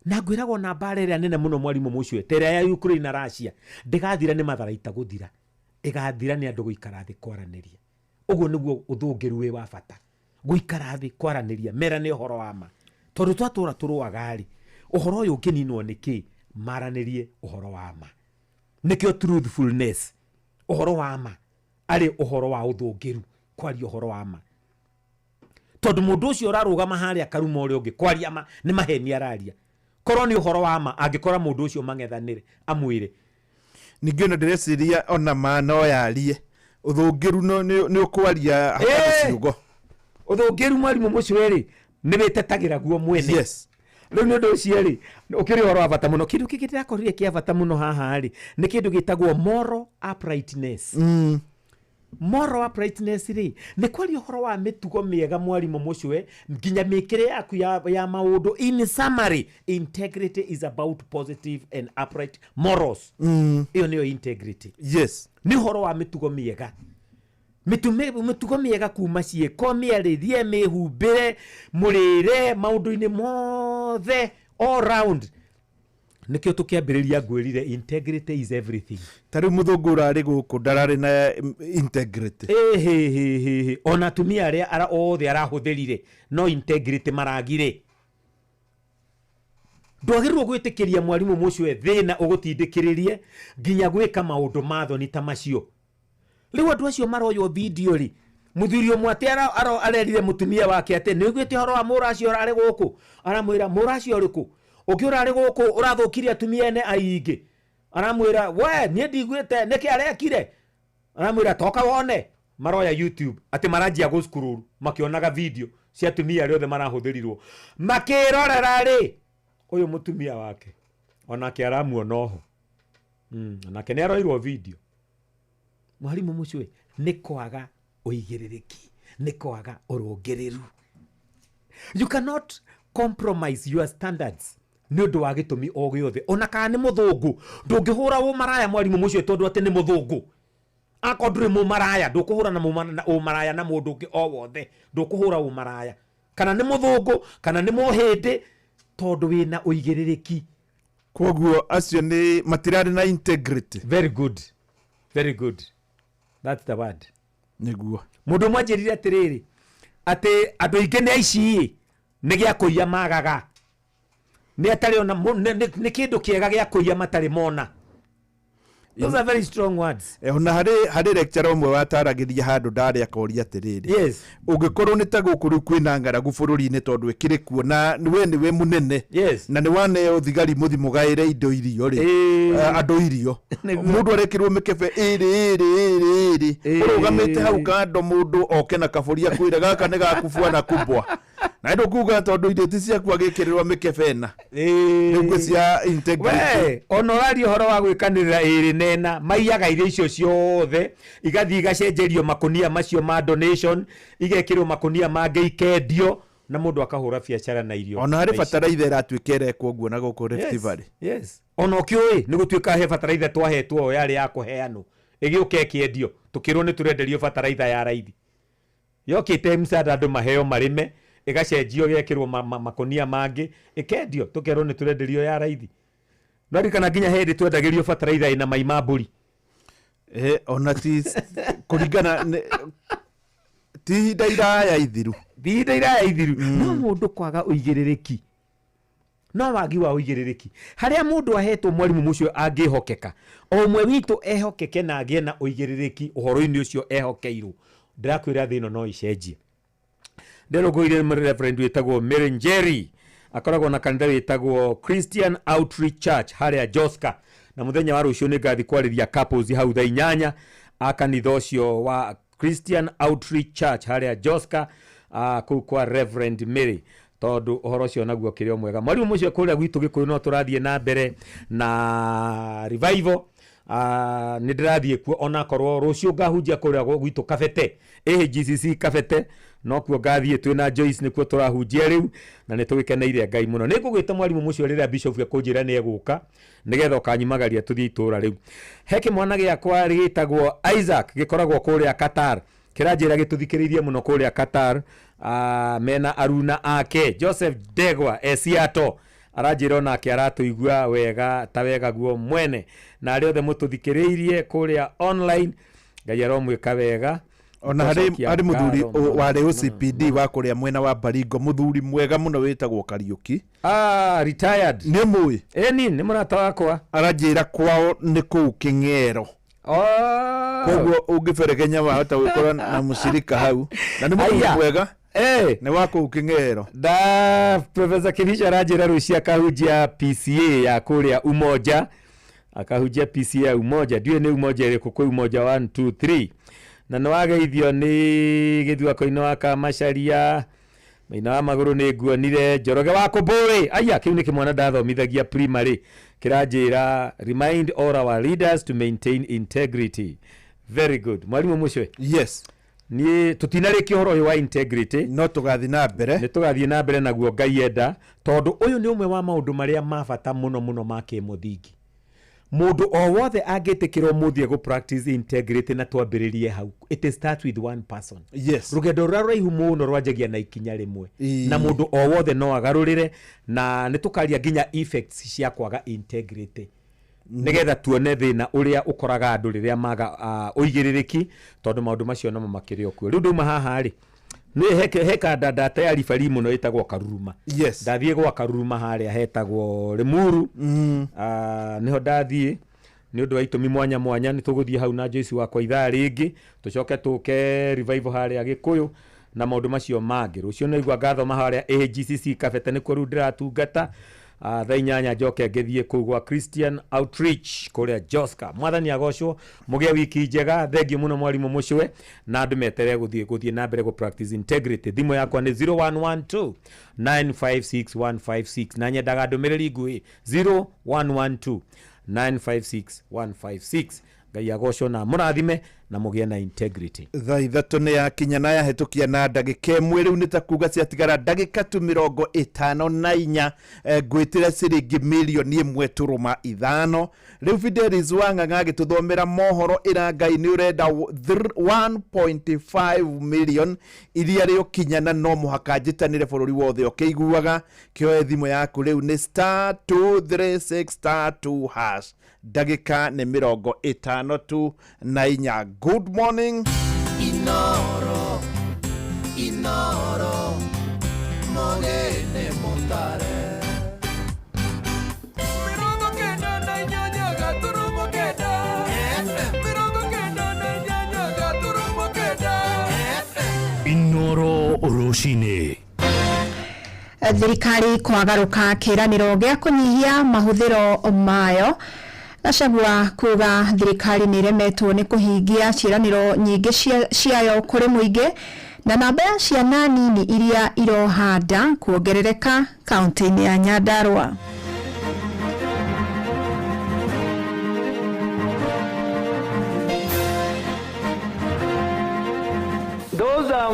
Na ngwĩraga ona mbara ĩrĩa nene mũno, mwarimũ mũcio, ta ĩrĩa ya Ukraine na Russia, ndĩgathira nĩ matharaita gũthira, ĩgathira nĩ andũ gũikara thĩ kwaranĩria. Ũguo nĩguo ũthũngĩru wĩ wa bata, gũikara thĩ kwaranĩria, merane ũhoro wa ma, tondũ twatũra tũrũaga rĩ, ũhoro ũyũ ũngĩninwo nĩ kĩ? Maranĩrie ũhoro wa ma. Nĩkĩo truthfulness, ũhoro wa ma, arĩ ũhoro wa ũthũngĩru, kwaria ũhoro wa ma, tondũ mũndũ ũcio ũrarũgama harĩa akaruma ũrĩa ũngĩ, kwaria ma nĩ maheni araria. Korwo nĩ ũhoro wa ma, angĩkora mũndũ ũcio mang'ethanĩre amwĩre. Ningĩ ona ndĩreciria ona ma no yarie ũthũngĩru nĩ ũkwaria hatarĩ ciugo. Ũthũngĩru, mwarimũ mũcwe rĩ, Nĩ wĩtetagĩra guo mwene. Yes. Rĩu nĩ ũndũ ũcio rĩ, ũkĩrĩ ũhoro wa bata mũno. Kĩndũ kĩngĩ ndĩrakorire kĩa bata mũno haha rĩ, nĩ kĩndũ gĩtagwo moral uprightness. Moral uprightness rĩ, nĩ kwaria ũhoro wa mĩtugo mĩega, mwarimũ mũcwe, nginya mĩkĩre yaku ya maũndũ. In summary, integrity is about positive and upright morals. Ĩyo nĩyo integrity. Yes. Nĩ ũhoro wa mĩtugo mĩega, mĩtugo mĩega kuma ciĩko, mĩarĩrie, mĩhumbĩre, mũrĩre, maũndũ-inĩ mothe, all round. Nĩkĩo tũkĩambĩrĩria ngwĩrire integrity is everything. Ta rĩu mũthũngũ ũrarĩ gũkũ ndararĩ na integrity. Ĩhĩhĩhĩhĩ, ona atumia arĩa othe arahũthĩrire no integrity maragire. Ndwagĩrĩirwo gwĩtĩkĩria, mwarimũ mũcwe, thĩna ũgũtindĩkĩrĩrie nginya gwĩka maũndũ ma thoni ta macio. Rĩu andũ acio maroywo video rĩ, mũthuri ũmwe atĩ arerire mũtumia wake atĩ nĩ ũiguĩte ũhoro wa mũracio ũrarĩ gũkũ. Aramwĩra, mũracio ũrĩkũ ũngĩ ũrarĩ gũkũ ũrathũkirie atumia ene aingĩ? Aramwĩra, we niĩ ndiguĩte, nĩkĩ arekire? Aramwĩra, toka wone. Maroya YouTube atĩ maranjia gũ makĩonaga video cia atumia arĩa othe marahũthĩrirwo makĩrorera rĩ, ũyũ mũtumia wake onake aramuona oho. Onake nĩ aroirwo video. Mwarimũ mũcwe, nĩ kwaga ũigĩrĩrĩki, nĩ kwaga ũrũngĩrĩru. You cannot compromise your standards nĩ ũndũ wa gĩtũmi o gĩothe, ona kana nĩ mũthũngũ. Ndũngĩhũra ũmaraya, mwarimũ mũcio, tondũ atĩ nĩ mũthũngũ. Akorwo ndũrĩ mũmaraya, ndũkũhũra na ũmaraya na mũndũ ũngĩ o wothe. Ndũkũhũra ũmaraya kana nĩ mũthũngũ kana nĩ mũhĩndĩ, tondũ wĩna ũigĩrĩrĩki. Koguo acio nĩ matirarĩ na integrity. Very good, very good, that's the word. Nĩguo. Mũndũ ũmwe anjĩrire atĩrĩrĩ, atĩ andũ aingĩ nĩ aici nĩ gĩa kũiya magaga, nĩ atarĩ ona nĩ kĩndũ kĩega gĩa kũiya matarĩ mona. Those are very strong words. Ona harĩ lecturer ũmwe wataragĩria handũ ndarĩ akoria atĩrĩrĩ, ũngĩkorwo nĩ ta gũkũ rĩu kwĩna ng'aragu bũrũri-inĩ, tondũ ĩkĩrĩ kuo na we nĩwe mũnene na nĩ waneo thigari mũthi mũgaĩre indo irio rĩ, andũ irio, mũndũ arekĩrwo mĩkebe ĩrĩ ĩrĩ ĩrĩ ĩrĩ, ũrũgamĩte hau kando, mũndũ oke na kabũri akwĩre, gaka nĩ gaku bwana kubwa, na ndũkuga tondũ irio ti ciaku, agĩkĩrĩrwo mĩkebe ĩna. Rĩu ngwĩcia integrity. We ona ũraria ũhoro wa gwĩkanĩrĩra ĩrĩ nena, maiyaga irio icio ciothe, igathiĩ igacenjerio makũnia macio ma donation, igekĩrwo makũnia mangĩ, ikendio, na mũndũ akahũra biacara na irio. Ona harĩ na ici. Bataraitha ĩratuĩka ĩrekwo ũguo na gũkũ Rift Valley. Yes, ona ũkĩũĩ nĩ gũtuĩka he bataraitha twahetwo o yarĩ ya kũheanwo, ĩgĩũka ĩkĩendio, tũkĩrwo nĩ tũrenderio bataraitha ya raithi, yokĩte msaada andũ maheo marĩme, ĩgacenjio ĩgekĩrwo makũnia mangĩ, ĩkendio, tũkerwo nĩ tũrenderio ya raithi. No ririkana nginya hĩndĩ twendagĩrio bataraitha ĩna mai ma mbũri. Ona ti kũringana ti ihinda iraya ithiru. Ti ihinda iraya ithiru. No mũndũ kwaga ũigĩrĩrĩki, no wagi wa ũigĩrĩrĩki harĩa mũndũ ahetwo, mwarimũ mũcio, angĩhokeka, o ũmwe witũ ehokeke na agĩe na ũigĩrĩrĩki ũhoro-inĩ ũcio ehokeirwo, ndĩrakwĩra thĩ ĩno no ĩcenjie. Ndĩrũngũire reverend wĩtagwo Mary Njeri, akoragwo na kanitha wĩtagwo Christian Outreach Church harĩa Joska, na mũthenya wa rũciũ nĩ ngathi kwarĩria couples hau thaa 8 a kanitha ũcio wa Christian Outreach Church harĩa Joska, kũu kwa Reverend Mary, tondũ ũhoro ũcio naguo ũkĩrĩ o mwega. Mwarimũ mũcio, kũrĩa gwitũ Gĩkũyũ no tũrathiĩ na mbere na revival. Nĩ ndĩrathiĩ kuo, onakorwo rũciũ ngahunjia kũrĩa gwitũ Kabete, AGCC Kabete, nokuo ngathiĩ twĩna Joyce, nĩkuo tũrahunjia rĩu, na nĩ tũgĩkeneire Ngai mũno. Nĩ ngũgwĩta, mwarimũ mũcio, rĩrĩa bishop ekũnjĩra nĩ egũka, nĩgetha ũkanyumagaria tũthiĩ itũra rĩu. He kĩmwana gĩakwa gĩtagwo Isaac, gĩkoragwo kũrĩa Qatar, kĩranjĩra gĩtũthikĩrĩirie mũno kũrĩa Qatar, mena aruna ake. Joseph Ndegwa e Seattle, aranjĩra onake aratũigua wega ta wega guo mwene. Na arĩa othe mũtũthikĩrĩirie kũrĩa online, Ngai aromwĩka wega. Ona harĩ Tũcokia harĩ mũthuri ngatho mũno, warĩ mũno, OCPD mũno. wa kũrĩa mwena wa Baringo, mũthuri mwega mũno wĩtagwo Kariũki. Ah, retired. Nĩ mũĩ? Ĩni, nĩ mũrata wakwa. Aranjĩra kwao nĩ kũu Kĩng'ero. Oh. Koguo ũngĩberegenya wahota gwĩkora na mũcirika hau, na nĩ mũthuri Aya. mwega. Eh. Nĩ wa kũu Kĩng'ero. Da Professor Kirisha aranjĩra rũciũ akahunjia PCA ya kũrĩa Umoja, akahunjia PCA ya Umoja, ndiũĩ nĩ Umoja ĩrĩkũ, kwĩ Umoja 1 2 3. Na nĩ wageithio nĩ gĩthuako-inĩ wa Kamacaria. Maina wa magũrũ nĩ nguonire. Njoroge wa Kũmbũĩ, aya kĩu nĩ kĩmwana ndathomithagia primary, kĩranjĩra remind all our leaders to maintain integrity. Very good. Mwarimũ Mũcwe. Yes. Niĩ tũtinarĩkia ũhoro ũyũ wa integrity, no tũgathiĩ na mbere, nĩ tũgathiĩ na mbere naguo Ngai enda, tondũ ũyũ nĩ ũmwe wa maũndũ marĩa ma bata mũno mũno ma kĩmũthingi. Mũndũ o wothe angĩtĩkĩra ũmũthĩ egũ practice integrity, na twambĩrĩrie hau, it starts with one person. Rũgendo rũrĩa rũraihu mũno rwanjagia na ikinya rĩmwe. Na mũndũ o wothe no agarũrĩre, na nĩ tũkaria nginya effects cia kwaga integrity, nĩgetha tuone thĩna ũrĩa ũkoraga andũ rĩrĩa maga ũigĩrĩrĩki, tondũ maũndũ macio namo makĩrĩ o kuo. Rĩu ndauma haha rĩ, nĩ he kanda ndata ya ribari mũno ĩtagwo Karuruma. Ndathiĩ gwa Karuruma harĩa hetagwo Limuru. Nĩho ndathiĩ nĩ ũndũ wa itũmi mwanya mwanya. Nĩ tũgũthiĩ hau na Joyce wakwa ithaa rĩngĩ, tũcoke tũke revival harĩa Gĩkũyũ na maũndũ macio mangĩ. Rũciũ nĩigua ngathoma harĩa AGCC Kabete, nĩkuo rĩu ndĩratungata. Thaa 8 njoke ngĩthiĩ kũu gwa Christian Outreach kũrĩa Joska. Mwathani agocwo, mũgĩe wiki njega. Thengiũ mũno mwarimũ Mũcwe, na andũ metere gũthiĩ na mbere gũ practice integrity. Thimũ yakwa nĩ 0112 956 156, na nyendaga ndũmĩrĩri nguhĩ, 0112 956 156. Ngai agocwo na mũrathime na mũgĩe na integrity. Thaa 3 nĩ yakinya na yahĩtũkia na ndagĩka 1. Rĩu nĩ ta kuga ciatigara ndagĩka tu 54, ngwĩtĩra ciringi mirioni 1.5. Rĩu Fidelis Wang'ang'a agĩtũthomera mohoro, ĩra Ngai nĩ ũrenda 1.5 million iria rĩũkinya, na no mũhaka njĩtanĩre bũrũri wothe ũkĩiguaga. Kĩoe thimũ yaku rĩu, nĩ *236*2#. Ndagĩka nĩ 54 tu na inya. Good morning. Inoro, Inoro, mogene motare. 98.9 FM. 98.9 FM. Inoro rũcinĩ. Thirikari kwagarũka kĩĩranĩro gĩa kũnyihia mahũthĩro mayo. Gachagua kuga thirikari nĩ ĩremetwo nĩ kũhingia ciĩranĩro nyingĩ ciayo kũrĩ mũingĩ, na namba ya ciana nini iria iroha nda kuongerereka kaunti-inĩ ya Nyandarua. Those are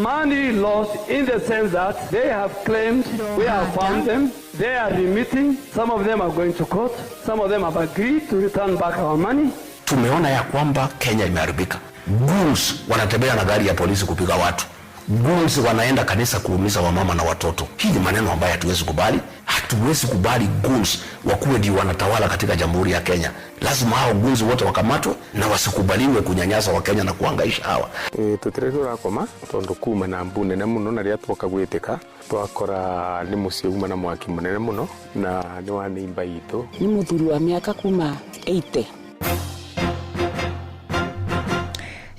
money lost in the sense that they have claimed, we have found them, they are remitting, some of them are going to court, some of them have agreed to return back our money. Tumeona ya kwamba Kenya imeharibika. Goons wanatembea na gari ya polisi kupiga watu. Goons wanaenda kanisa kuumiza wamama na watoto. Hii ni maneno ambayo hatuwezi kubali. Hatuwezi kubali goons wakuwe ndio wanatawala katika Jamhuri ya Kenya. Lazima hao goons wote wakamatwe na wasikubaliwe kunyanyasa Wakenya na kuhangaisha hawa. Tutire turakoma tondu kuma na mbu nene muno, na riria twoka gwitika twakora ni mucii uma na mwaki munene muno na ni wa neighbor itu. Ni muthuri wa miaka kuma 80.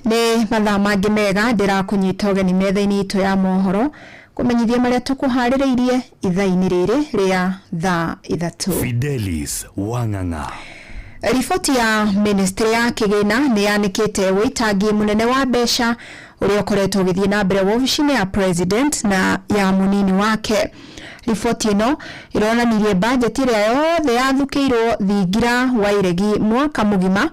Nĩ mathaa mangĩ mega ndĩrakũnyita ũgeni metha-inĩ itũ ya mohoro kũmenyithia marĩa tũkũharĩrĩirie ithaa-inĩ rĩrĩ rĩa thaa 3. Fidelis Wang'ang'a. Riboti ya ministry ya kĩgĩna nĩ yanĩkĩte wĩitangi mũnene wa mbeca ũrĩa ũkoretwo ũgĩthiĩ na mbere wobici-inĩ ya president na ya mũnini wake. Riboti ĩno ĩronanirie bajeti ĩrĩa yothe yathukĩirwo thingira wa iregi mwaka mũgima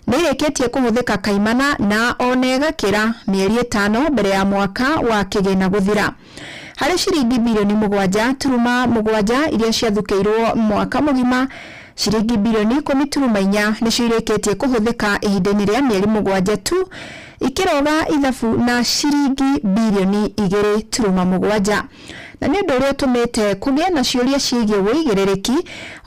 nĩ ĩrĩkĩtie kũhũthĩka kaimana na ona ĩgakĩra mĩeri 5 mbere ya mwaka wa kĩgĩna gũthira. Harĩ ciringi birioni 7.7 iria ciathukĩirwo mwaka mũgima, ciringi birioni 10.4 nĩcio irĩkĩtie kũhũthĩka ihinda-inĩ rĩa mĩeri 7 tu, ikĩroga ithabu na ciringi birioni 2.7. Na nĩ ũndũ ũrĩa ũtũmĩte kũgĩe na ciũria ciĩgiĩ wũigĩrĩrĩki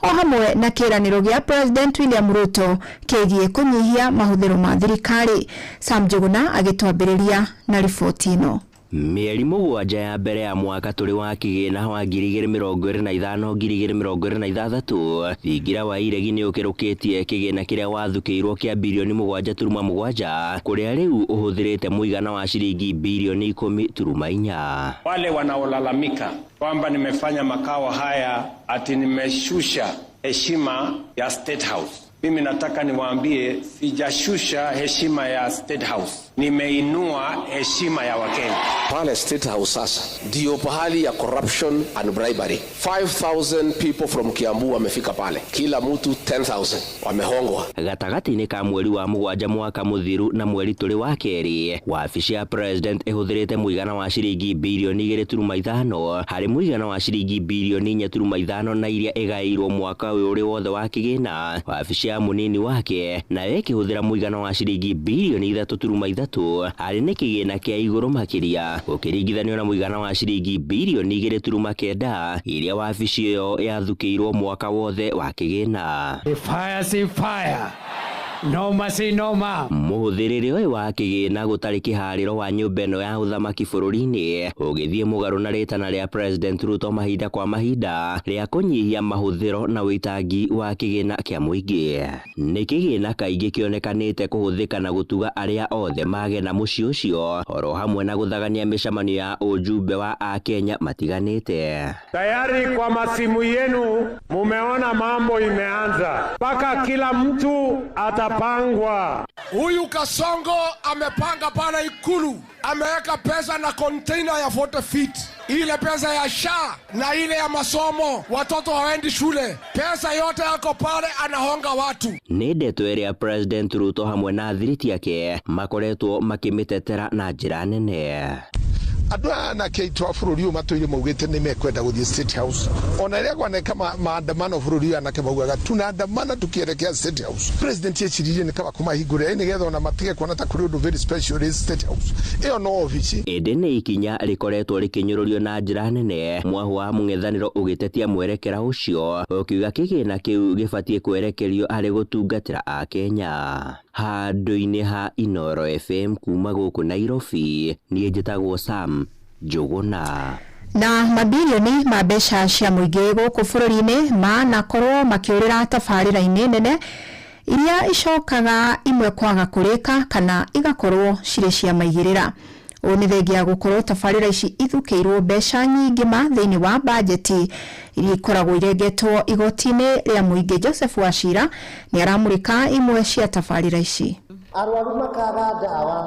o hamwe na kĩĩranĩro gĩa President William Ruto kĩgiĩ kũnyihia mahũthĩro ma thirikari. Sam Njuguna agĩtwambĩrĩria na riboti ĩno. Mĩeri 7 ya mbere ya mwaka tũrĩ wa kĩgĩna wa 2025 2026, thingira wa iregi nĩ ũkĩrũkĩtie kĩgĩna kĩrĩa wathukĩirwo kĩa birioni 7.7, kũrĩa rĩu ũhũthĩrĩte mũigana wa ciringi birioni 10.4. Wale wanaolalamika kwamba nimefanya makao haya ati nimeshusha heshima ya State House, mimi nataka niwaambie sijashusha heshima ya State House. Nimeinua heshima ya Wakenya. Pale State House sasa ndiyo pahali ya corruption and bribery. 5000 people from Kiambu wamefika pale, kila mtu 10,000 wamehongwa. Gatagatĩ-inĩ ka mweri wa mũgwanja mwaka mũthiru na mweri tũrĩ wa kerĩ, wabici ya president ĩhũthĩrĩte mũigana wa ciringi birioni 2.5 harĩ mũigana wa ciringi birioni 4.5 na iria ĩgaĩirwo mwaka ũyũ ũrĩ wothe wa kĩgĩna. Wabici ya mũnini wake nayo ĩkĩhũthĩra mũigana wa ciringi birioni 3.3 harĩ nĩ kĩgĩna kĩa igũrũ makĩria ũkĩringithanio na mũigana wa ciringi birioni 2.9 iria wabici ĩyo yathukĩirwo mwaka wothe wa kĩgĩna. Fire si fire. Noma si noma. Mũhũthĩrĩre ũyũ wa kĩgĩna gũtarĩ kĩharĩro wa nyũmba ĩno ya ũthamaki bũrũri-inĩ ũgĩthiĩ mũgarũ na rĩtana rĩa President Ruto mahinda kwa mahinda rĩa kũnyihia mahũthĩro na ũitangi wa kĩgĩna kĩa mũingĩ. Nĩ kĩgĩna kaingĩ kĩonekanĩte kũhũthĩka na gũtuga arĩa othe mage na mũciĩ ũcio oro hamwe na gũthagania mĩcemanio ya ũjumbe wa akenya matiganĩte. Tayari kwa masimu yenu mumeona mambo imeanza, mpaka kila mtu atapangwa. Huyu Kasongo amepanga pale Ikulu, ameweka pesa na container ya 40 feet, ile pesa ya SHA na ile ya masomo, watoto hawaendi shule, pesa yote yako pale, anahonga watu. Nĩ ndeto ĩrĩa President Ruto hamwe na athiriti ake makoretwo makĩmĩtetera na njĩra nene. Andũ aya anake aitũ a bũrũri ũyũ matũire maugĩte nĩ mekwenda gũthiĩ State House. Ona rĩrĩa kwaneka maandamano bũrũri ũyũ anake maugaga tunaandamana tukielekea State House. President eciririe nĩ kaba kũmahingũrĩra nĩgetha ona matige kuona ta kũrĩ ũndũ very special rĩ State House. Ĩyo no obici. Ĩndĩ nĩ ikinya rĩkoretwo rĩkĩnyũrũrio na njĩra nene, mwahu wa mũng'ethanĩro ũgĩtetia mwerekera ũcio ũkiuga kĩgĩna kĩu gĩbatiĩ kwerekerio harĩ gũtungatĩra akenya. Handũ-inĩ ha Inooro FM kuma gũkũ Nairobi, niĩ njĩtagwo Sam Njũgũna. Na mabilioni ma mbeca cia mũingĩ gũkũ bũrũri-inĩ manakorwo makĩũrĩra tabarĩra-inĩ nene iria icokaga imwe kwaga kũrĩka kana igakorwo cirĩ cia maigĩrĩra. Ũũ nĩ thengia gũkorwo tabarĩra ici ithukĩirwo mbeca nyingĩ ma thĩinĩ wa bajeti iria ikoragwo irengetwo igoti-inĩ rĩa mũingĩ. Joseph Wachira nĩ aramũrĩka imwe cia tabarĩra ici. Arwaru makaga ndawa,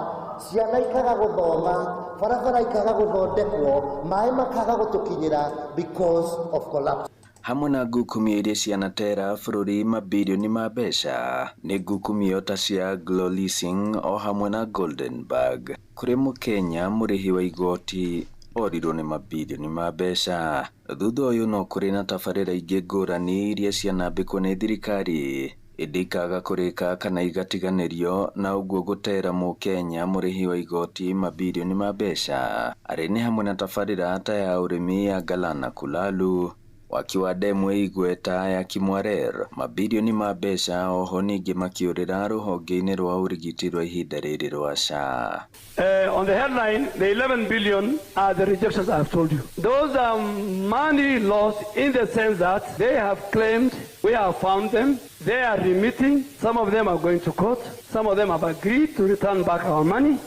ciana ikaga gũthoma, barabara ikaga gũthondekwo, maĩ makaga gũtũkinyĩra because of collapse. Hamwe na ngukumio iria cianatera bũrũri mabirioni ma mbeca nĩ ngukumio ta cia Glow Leasing o hamwe na Golden Bag kũrĩ mũkenya mũrĩhi wa igoti orirwo nĩ mabirioni ma mbeca. Thutha ũyũ no kũrĩ na tabarĩra ingĩ ngũrani iria cianambĩkwo nĩ thirikari ĩndĩ ikaga kũrĩka kana igatiganĩrio na ũguo gũtera mũkenya mũrĩhi wa igoti mabirioni ma mbeca. Arĩ nĩ hamwe na tabarĩra ta ya ũrĩmi ya Galana Kulalu, waki wa demu Igweta ya Kimwarer, mabirioni ma mbeca oho ningĩ makĩũrĩra rũhonge-inĩ rwa ũrigiti rwa ihinda rĩrĩ rwa SHA. On the headline, the 11 billion are the rejections I have told you. Those are money lost in the sense that they have claimed, we have found them, they are remitting, some of them are going to court, some of them have agreed to return back our money,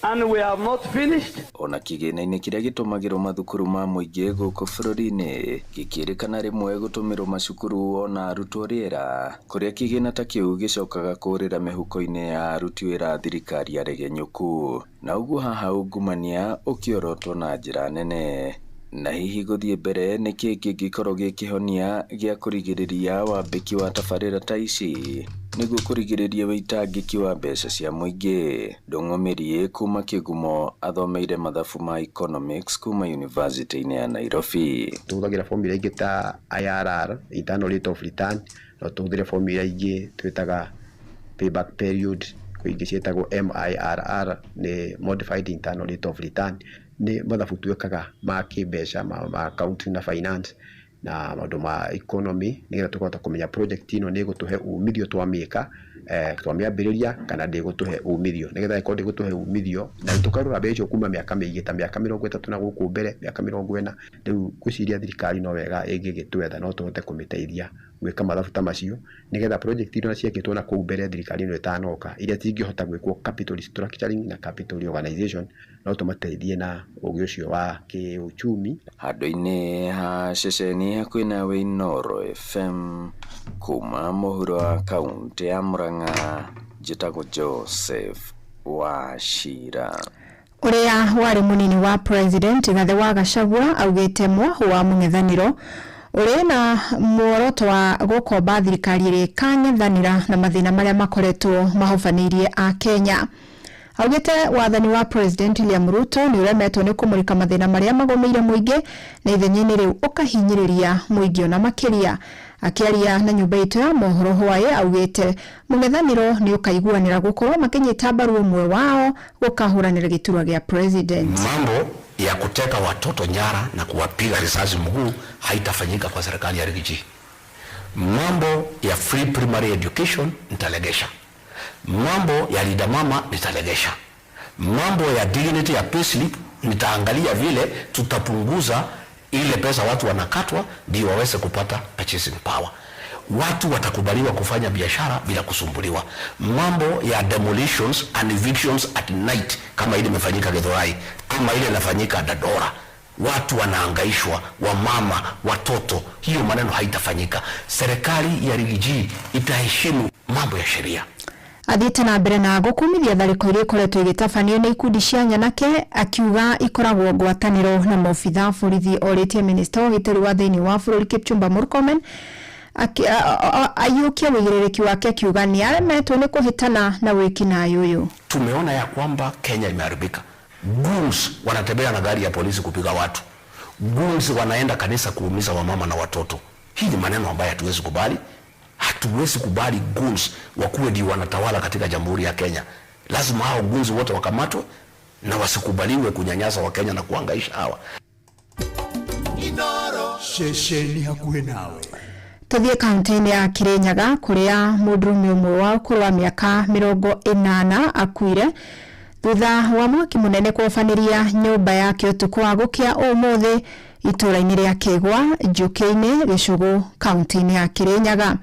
and we have not finished. Ona kĩgĩna-inĩ kĩrĩa gĩtũmagĩrwo mathukuru ma mũingĩ gũkũ bũrũri-inĩ gĩkĩrĩkana rĩmwe gũtũmĩrwo macukuru ona arutwo rĩera kũrĩa kĩgĩna ta kĩu gĩcokaga kũrĩra mĩhuko-inĩ ya aruti wĩra a thirikari aregenyũku na ũguo haha ungumania ũkĩorotwo na njĩra nene. Na hihi gũthiĩ mbere nĩkĩ kĩngĩkorwo gĩ kĩhonia gĩa kũrigĩrĩria wambĩki wa tabarĩra ta ici nĩguo kũrigĩrĩria wĩitangĩki wa mbeca cia mũingĩ. Ndung'u Mĩriĩ kuma Kĩgumo athomeire mathabu ma economics kuma University-inĩ ya Nairobi. Tũhũthagĩra formula ingĩ ta IRR, internal rate of return, no tũhũthĩre formula ingĩ twĩtaga payback period, kwĩ ingĩ ciĩtagwo MIRR, nĩ modified internal rate of return. Nĩ mathabu twĩkaga ma kĩmbeca ma accounting na finance na maũndũ ma economy nĩgetha tũkahota kũmenya project ĩno nĩ ĩgũtũhe umithio twamĩka, twamĩambĩrĩria kana ndĩgũtũhe umithio, nĩgetha ĩkorwo ndĩgũtũhe umithio na tũkarora mbeca icio kuma mĩaka mĩingĩ ta mĩaka 30 na gũkũ mbere, mĩaka 40. Rĩu ngwĩciria thirikari no wega ĩngĩgĩtwetha no tũhote kũmĩteithia gwĩka mathabu ta macio nĩgetha project iria ciekĩtwo na kũu mbere thirikari ĩno ĩtanoka iria cingĩhota gwĩkwo capital restructuring na capital reorganization no tũmateithie na ũgĩ ũcio wa kĩũchumi. Handũ-inĩ ha ceceni hakuhĩ nawe Inooro FM kuma mũhuro wa kaũntĩ ya Murang'a, njĩtagwo Joseph wa cira. Ũrĩa warĩ mũnini wa president Gathe wa Gachagua augĩte mwahu wa mũng'ethanĩro ũrĩ na muoroto wa gũkomba thirikari ĩrĩa ĩkang'ethanĩra na mathĩna marĩa makoretwo mahobanĩirie a Kenya. Augĩte wathani wa president William Ruto nĩ ũremetwo nĩ kũmũrĩka mathĩna marĩa magũmĩire mũingĩ na ithenya-inĩ rĩu ũkahinyĩrĩria mũingĩ ona makĩria. Akĩaria na nyũmba itũ ya mohoro hwaĩ augĩte mũng'ethanĩro nĩ ũkaiguanĩra gũkorwo makĩnyita mbaru ũmwe wao gũkahũranĩra gĩturwa gĩa president. Mambo ya kuteka watoto nyara na kuwapiga risasi mguu haitafanyika kwa serikali ya Rigiji. Mambo ya free primary education nitalegesha. Mambo ya Linda Mama nitalegesha. Mambo ya dignity ya payslip nitaangalia vile tutapunguza ile pesa watu wanakatwa ndio waweze kupata purchasing power. Watu watakubaliwa kufanya biashara bila kusumbuliwa. Mambo ya demolitions and evictions at night kama ile imefanyika Githurai ama ile inafanyika Dandora, watu wanaangaishwa, wamama, watoto, hiyo maneno haitafanyika. Serikali ya Rigiji itaheshimu mambo ya sheria. Athiĩte na mbere na gũkumithia tharĩko iria ikoretwo igĩtabanio nĩ ikundi cia nyanake, akiuga ikoragwo ngwatanĩro na maobitha a borithi. Orĩtie minista wa ũgitĩri wa thĩinĩ wa bũrũri Kipchumba Murkomen aiyũkie wĩigĩrĩrĩki wake, akiuga nĩ aremetwo nĩ kũhĩtana na wĩkinaĩ ũyũ. Tumeona ya kwamba Kenya imeharibika. Goons wanatembea na gari ya polisi kupiga watu. Goons wanaenda kanisa kuumiza wamama na watoto. Hii ni maneno ambayo hatuwezi kubali. Hatuwezi kubali goons wakuwe ndio wanatawala katika Jamhuri ya Kenya. Lazima hao goons wote wakamatwe na wasikubaliwe kunyanyasa Wakenya na kuhangaisha hawa. Ceceni hakuhĩ nawe. Tũthiĩ kaunti-inĩ ya Kirinyaga kũrĩa mũndũrũme ũmwe wa ũkũrũ wa mĩaka 80 akuire thutha wa mwaki mũnene kũhobanĩria nyũmba yake ũtukũ wa gũkĩa ũmũthĩ itũũra-inĩ rĩa Kĩgwa Njũkĩ-inĩ Gĩcũgũ kaunti-inĩ ya Kirinyaga.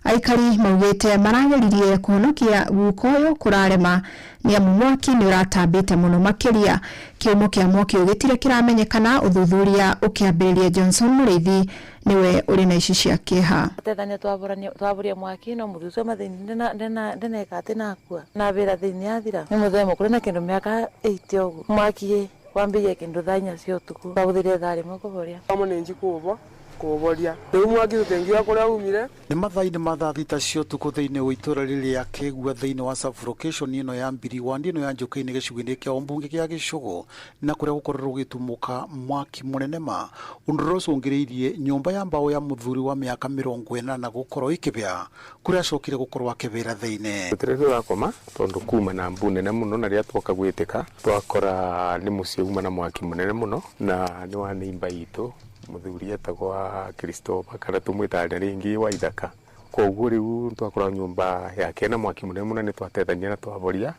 Aikari maugĩte marageririe kũhonokia guka ũyũ kũrarema nĩ amu mwaki nĩ ũratambĩte mũno makĩria. Kĩhumo kĩa mwaki ũyũ gĩtirĩ kĩramenyekana, ũthuthuria ũkĩambĩrĩria. Johnson Mũrĩithi nĩwe ũrĩ na ici cia kĩeha. Tethania twaboria mwaki no mũthuri ũcio mathĩni ndeneka atĩ nakua na wĩra thĩinĩ athira nĩ mũthee mũkũrũ na kĩndũ mĩaka 80 ũguo. Mwaki wambĩrĩria kĩndũ thaa 4 cia ũtukũ, twahũthĩrire thaa 1 kũboria. Amo nĩ njikũbwa kũboria rĩu mwaki tũtengiuga kũrĩa umire. Nĩ mathaa-inĩ ma thaa 6 cia ũtukũ thĩinĩ wa itũũra rĩrĩa Kĩgua thĩinĩ wa sub-location ĩno ya Mbiri wandi ĩno ya Njũkĩ-inĩ gĩcigo-inĩ kĩa ũmbunge kĩa Gĩcũgũ na kũrĩa gũkoretwo gũgĩtumũka mwaki mũnene ma ũndũ ũrĩa ũcũngĩrĩirie nyũmba ya mbaũ ya mũthuri wa mĩaka 80 gũkorwo ĩkĩbĩa kũrĩa acokire gũkorwo akĩbĩra thĩinĩ. Tũtirĩ tũrakoma tondũ kuma na mbu nene mũno na rĩrĩa twoka gwĩtĩka twakora nĩ mũciĩ uma na mwaki mũnene mũno na nĩ wa neighbor itũ mũthuri etagwo Christopher kana tũmwĩtaga rĩngĩ wa Ithaka. Koguo rĩu twakora nyũmba yake na mwaki mũnene mũno nĩ twatethania na twaboria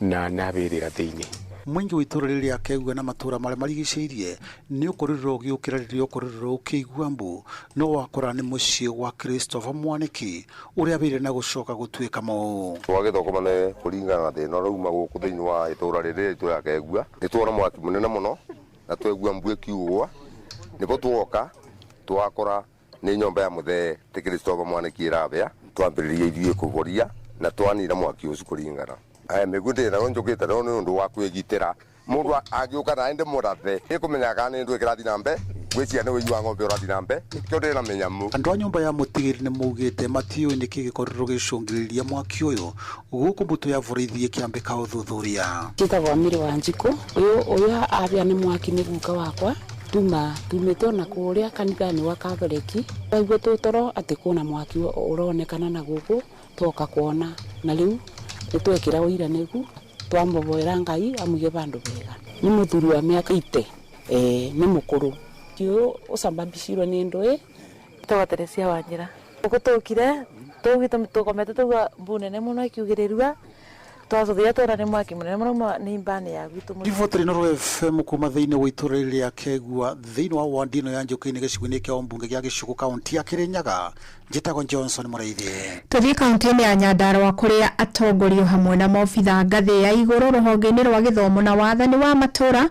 na nabĩrĩra thĩinĩ. Mũingĩ wa itũũra rĩrĩa Kĩgua na matũũra marĩa marigicĩirie nĩ ũkorirwo ũgĩũkĩra rĩrĩa ũkorirwo ũkĩigua mbu no wakora nĩ mũciĩ wa Christopher Mwaniki ũrĩa wĩire na gũcoka gũtuĩka mũũ. Twagĩthokoma nĩ kũringana na thĩna ũrĩa uma gũkũ thĩinĩ wa itũũra rĩrĩ ritũ rĩa Kĩgua. Nĩ tuona mwaki mũnene mũno na twegua mbu ĩkiugwo nĩguo tuoka twakora nĩ nyũmba ya mũthee ti Christopher Mwaniki ĩrabĩa. Twambĩrĩria ithuĩ kũboria na twanira mwaki ũcio kũringana. Aya mĩguĩ ndĩ nayo njũkĩte nayo nĩ ũndũ wa kwĩgitĩra. Mũndũ angĩũka na ende mũrathe nĩkũmenya kana nĩ ndũ ĩkĩrathiĩ na mbere. Gwĩciria nĩ ũigua ng'ombe ũrathiĩ na mbere nĩkĩo ndĩna mĩnyamũ. Andũ a nyũmba ya mũtigĩri nĩ maugĩte matiũĩ nĩkĩ gĩkorirwo gĩcũngĩrĩria mwaki ũyũ gũkũ mbũtũ ya borithi ĩkĩambĩka ũthuthuria. Njĩtagwo Mary Wanjikũ. Ũyũ abĩa nĩ mwaki nĩ guka wakwa. Tuma tumĩte ona kũrĩa kanitha-inĩ wa Katholeki. Twaigua tũtoro atĩ kwĩna mwaki ũronekana na gũkũ twoka kuona na rĩu nĩtwekĩra ũira nĩgu twamũvoera Ngai amũige vandũ vega. Nĩ mũthuri wa mĩaka 80, nĩ mũkũrũ. Ũyũ ũcambabicirwo nĩ ndũĩ. Tũgwa Teresia Wanjĩra. Gũkũ tũkire tũgĩte tũkomete tũigua mbu nene mũno ĩkiugĩrĩrua. Twacũthĩra twona nĩ mwaki mũnene mũno nĩ mbani ya gwitũ mũno. Riboti Inooro FM kuma thĩinĩ wa itũũra rĩrĩa Kĩgua thĩinĩ wa wandi ĩno ya Njũkĩ-inĩ gĩcigo-inĩ kĩa ũmbunge kĩa Gĩcũgũ kaunti ya Kĩrĩnyaga. Njĩtagwo Johnson Mũrĩithi. Tũthiĩ kaunti-inĩ ya Nyandarua kũrĩa atongoria hamwe na maobitha ngathĩ ya igũrũ rũhonge-inĩ rwa gĩthomo na wathani wa matũũra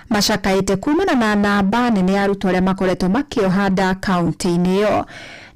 macakaĩte kumana na namba nene ya arutwo arĩa makoretwo makĩoha nda kaunti-inĩ ĩyo.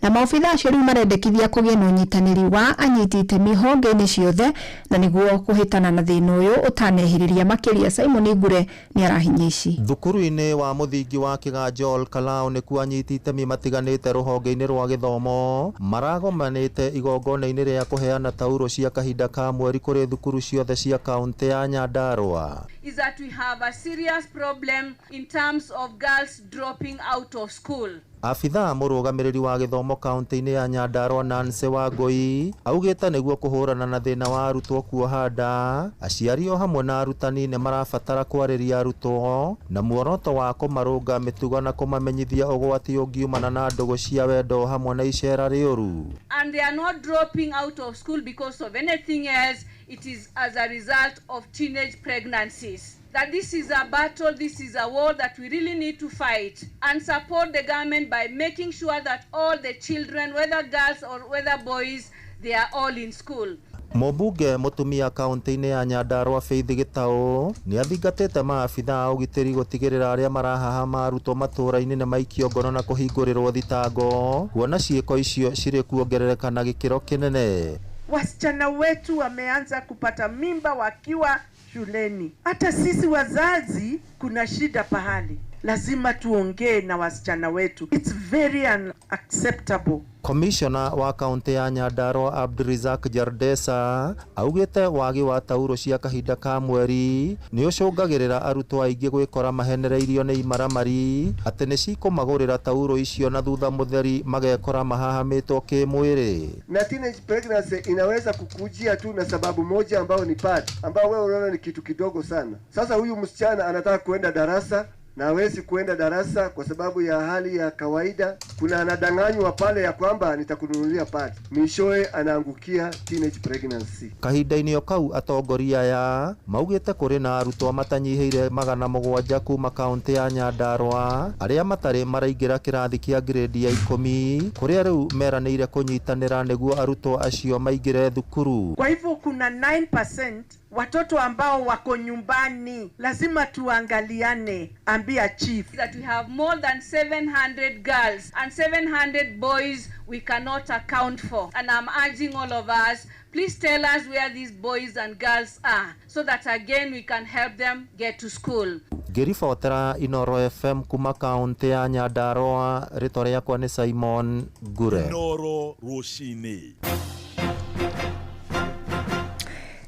Na maobitha acio rĩu marendekithia kũgĩe na ũnyitanĩri wa anyiti itemi honge-inĩ ciothe na nĩguo kũhĩtana na thĩna ũyũ ũtanehĩrĩria makĩria. Simon Ngure nĩ arahinya ici. Thukuru-inĩ wa mũthingi wa Kĩganjo Olkalau nĩkuo anyiti itemi matiganĩte rũhonge-inĩ rwa gĩthomo maragomanĩte igongona-inĩ rĩa kũheana tauro cia kahinda ka mweri kũrĩ thukuru ciothe cia kaũntĩ ya Nyandarua. Is that we have a serious problem in terms of girls dropping out of school. Abithaa mũrũgamĩrĩri wa gĩthomo kaũntĩ-inĩ ya Nyandarua Nancy Wangũi augĩte nĩguo kũhũrana na thĩna wa arutwo kuoha nda, aciari o hamwe na arutani nĩ marabatara kwarĩria arutwo na muoroto wa kũmarũnga mĩtugo na kũmamenyithia ũgwati ũngiumana na ndũgũ cia wendo hamwe na icera rĩũru. And they are not dropping out of school because of anything else. It is as a result of teenage pregnancies. That this is a battle, this is a war that we really need to fight and support the government by making sure that all the children, whether girls or whether boys, they are all in school. Mũmbunge mũtumia kaũntĩ-inĩ ya Nyandarua Faith Gĩtaũ nĩ athingatĩte maabitha a ũgitĩri gũtigĩrĩra arĩa marahahama arutwo matũũra-inĩ nĩ maikio ngono na kũhingũrĩrwo thitango kuona ciĩko icio cirĩ kuongerereka na gĩkĩro kĩnene. Wasichana wetu wameanza kupata mimba wakiwa shuleni. Hata sisi wazazi kuna shida pahali, lazima tuongee na wasichana wetu. It's very unacceptable. Komishona wa kaũntĩ ya Nyandarua Abdirizak Jardesa augĩte wagi wa tauro cia kahinda ka mweri nĩ ũcũngagĩrĩra arutwo aingĩ gwĩkora mahenereirio nĩ imaramari atĩ nĩ cikũmagũrĩra tauro icio na thutha mũtheri magekora mahahamĩtwo kĩmwĩrĩ. Na teenage pregnancy inaweza kukujia tu na sababu moja ambayo ni pad, ambao wewe unaona ni kitu kidogo sana. Sasa huyu msichana anataka kuenda darasa na hawezi kuenda darasa kwa sababu ya hali ya kawaida. Kuna anadanganywa pale ya kwamba nitakununulia pad, mwishowe anaangukia teenage pregnancy. Kahinda-inĩ o kau atongoria aya maugĩte kũrĩ na arutwo matanyihĩire 700 kuma kaũntĩ ya Nyandarua arĩa matarĩ maraingĩra kĩrathi kĩa grade ya 10 kũrĩa rĩu meranĩire kũnyitanĩra nĩguo arutwo acio maingĩre thukuru. Kwa hivyo kuna 9% watoto ambao wako nyumbani, lazima tuangaliane, ambia chief. That we have more than 700 girls and 700 boys we cannot account for. And I'm urging all of us, please tell us where these boys and girls are so that again we can help them get to school. Ngĩribotera Inoro FM kuma kaũntĩ ya Nyandarua, rĩtwa rĩakwa nĩ Simon Ngure. Inoro rũcinĩ.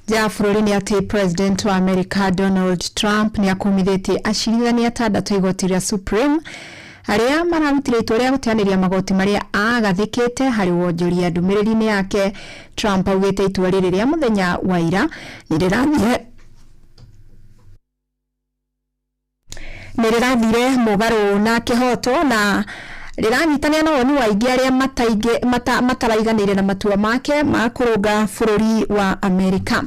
Ja bũrũri nĩ atĩ President wa America Donald Trump nĩ akumithĩtie acirithania atandatũ igoti rĩa Supreme arĩa mararutire itua rĩa gũteanĩria magoti marĩa agathĩkĩte harĩ wonjoria. Ndũmĩrĩri-inĩ yake Trump augĩte itua rĩrĩ rĩa mũthenya wa ira nĩ rĩrathire mũgarũ na kĩhoto na rĩranyitanĩra na woni wa aingĩ arĩa mataraiganĩire na matua make ma kũrũnga bũrũri wa Amerika.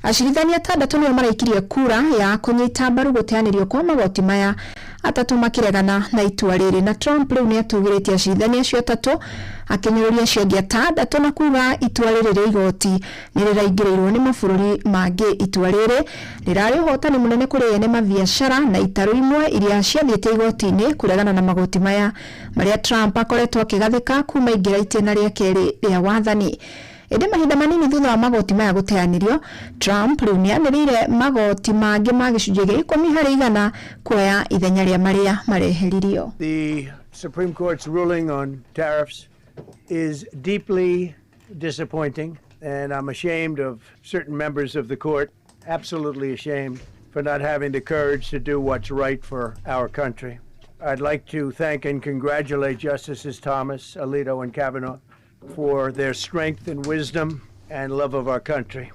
Acirithania atandatũ nĩo maraikirie kura ya kũnyita mbaru gũteanĩrio kwa magoti maya, atatũ makĩregana na itua rĩrĩ. Na Trump rĩu nĩ atũgĩrĩtie acirithania acio atatũ akĩnyũrũria acio angĩ atandatũ na kuga itua rĩrĩ rĩa igoti nĩ rĩraingĩrĩirwo nĩ mabũrũri mangĩ. Itua rĩrĩ rĩrarĩ ũhotani mũnene kũrĩ ene mabiacara na itarũ imwe iria ciathiĩte igoti-inĩ kũregana na magoti maya marĩa Trump akoretwo akĩgathĩka kuma ingĩra itĩna rĩa kerĩ rĩa wathani. Ĩndĩ mahinda manini thutha wa magoti maya gũteanĩrio, Trump rĩu nĩ anĩrĩire magoti mangĩ ma gĩcunjĩ gĩa 10 harĩ igana kuoya ithenya rĩa marĩa mareheririo. The Supreme Court's ruling on tariffs is deeply disappointing, and I'm ashamed of certain members of the court, absolutely ashamed for not having the courage to do what's right for our country. I'd like to thank and congratulate Justices Thomas, Alito, and Kavanaugh for their strength and wisdom and love of our country,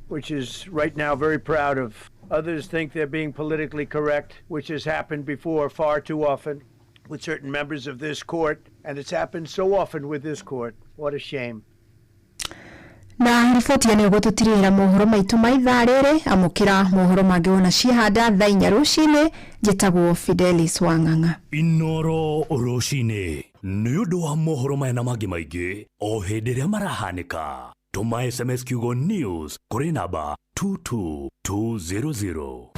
which is right now very proud of. Others think they're being politically correct, which has happened before far too often with certain members of this court, and it's happened so often with this court. What a shame. Na riboti ĩno ĩgũtũtirĩra mohoro maitũ ma ithaa rĩrĩ. Amũkĩra mohoro mangĩ wona ciahanda thaa 4 rũcinĩ. Njĩtagwo Fidelis Wang'ang'a. Inoro rũcinĩ nĩ ũndũ wa mohoro maya na mangĩ maingĩ o hĩndĩ ĩrĩa marahanĩka. Tũma SMS kiugo news kũrĩ namba 22200.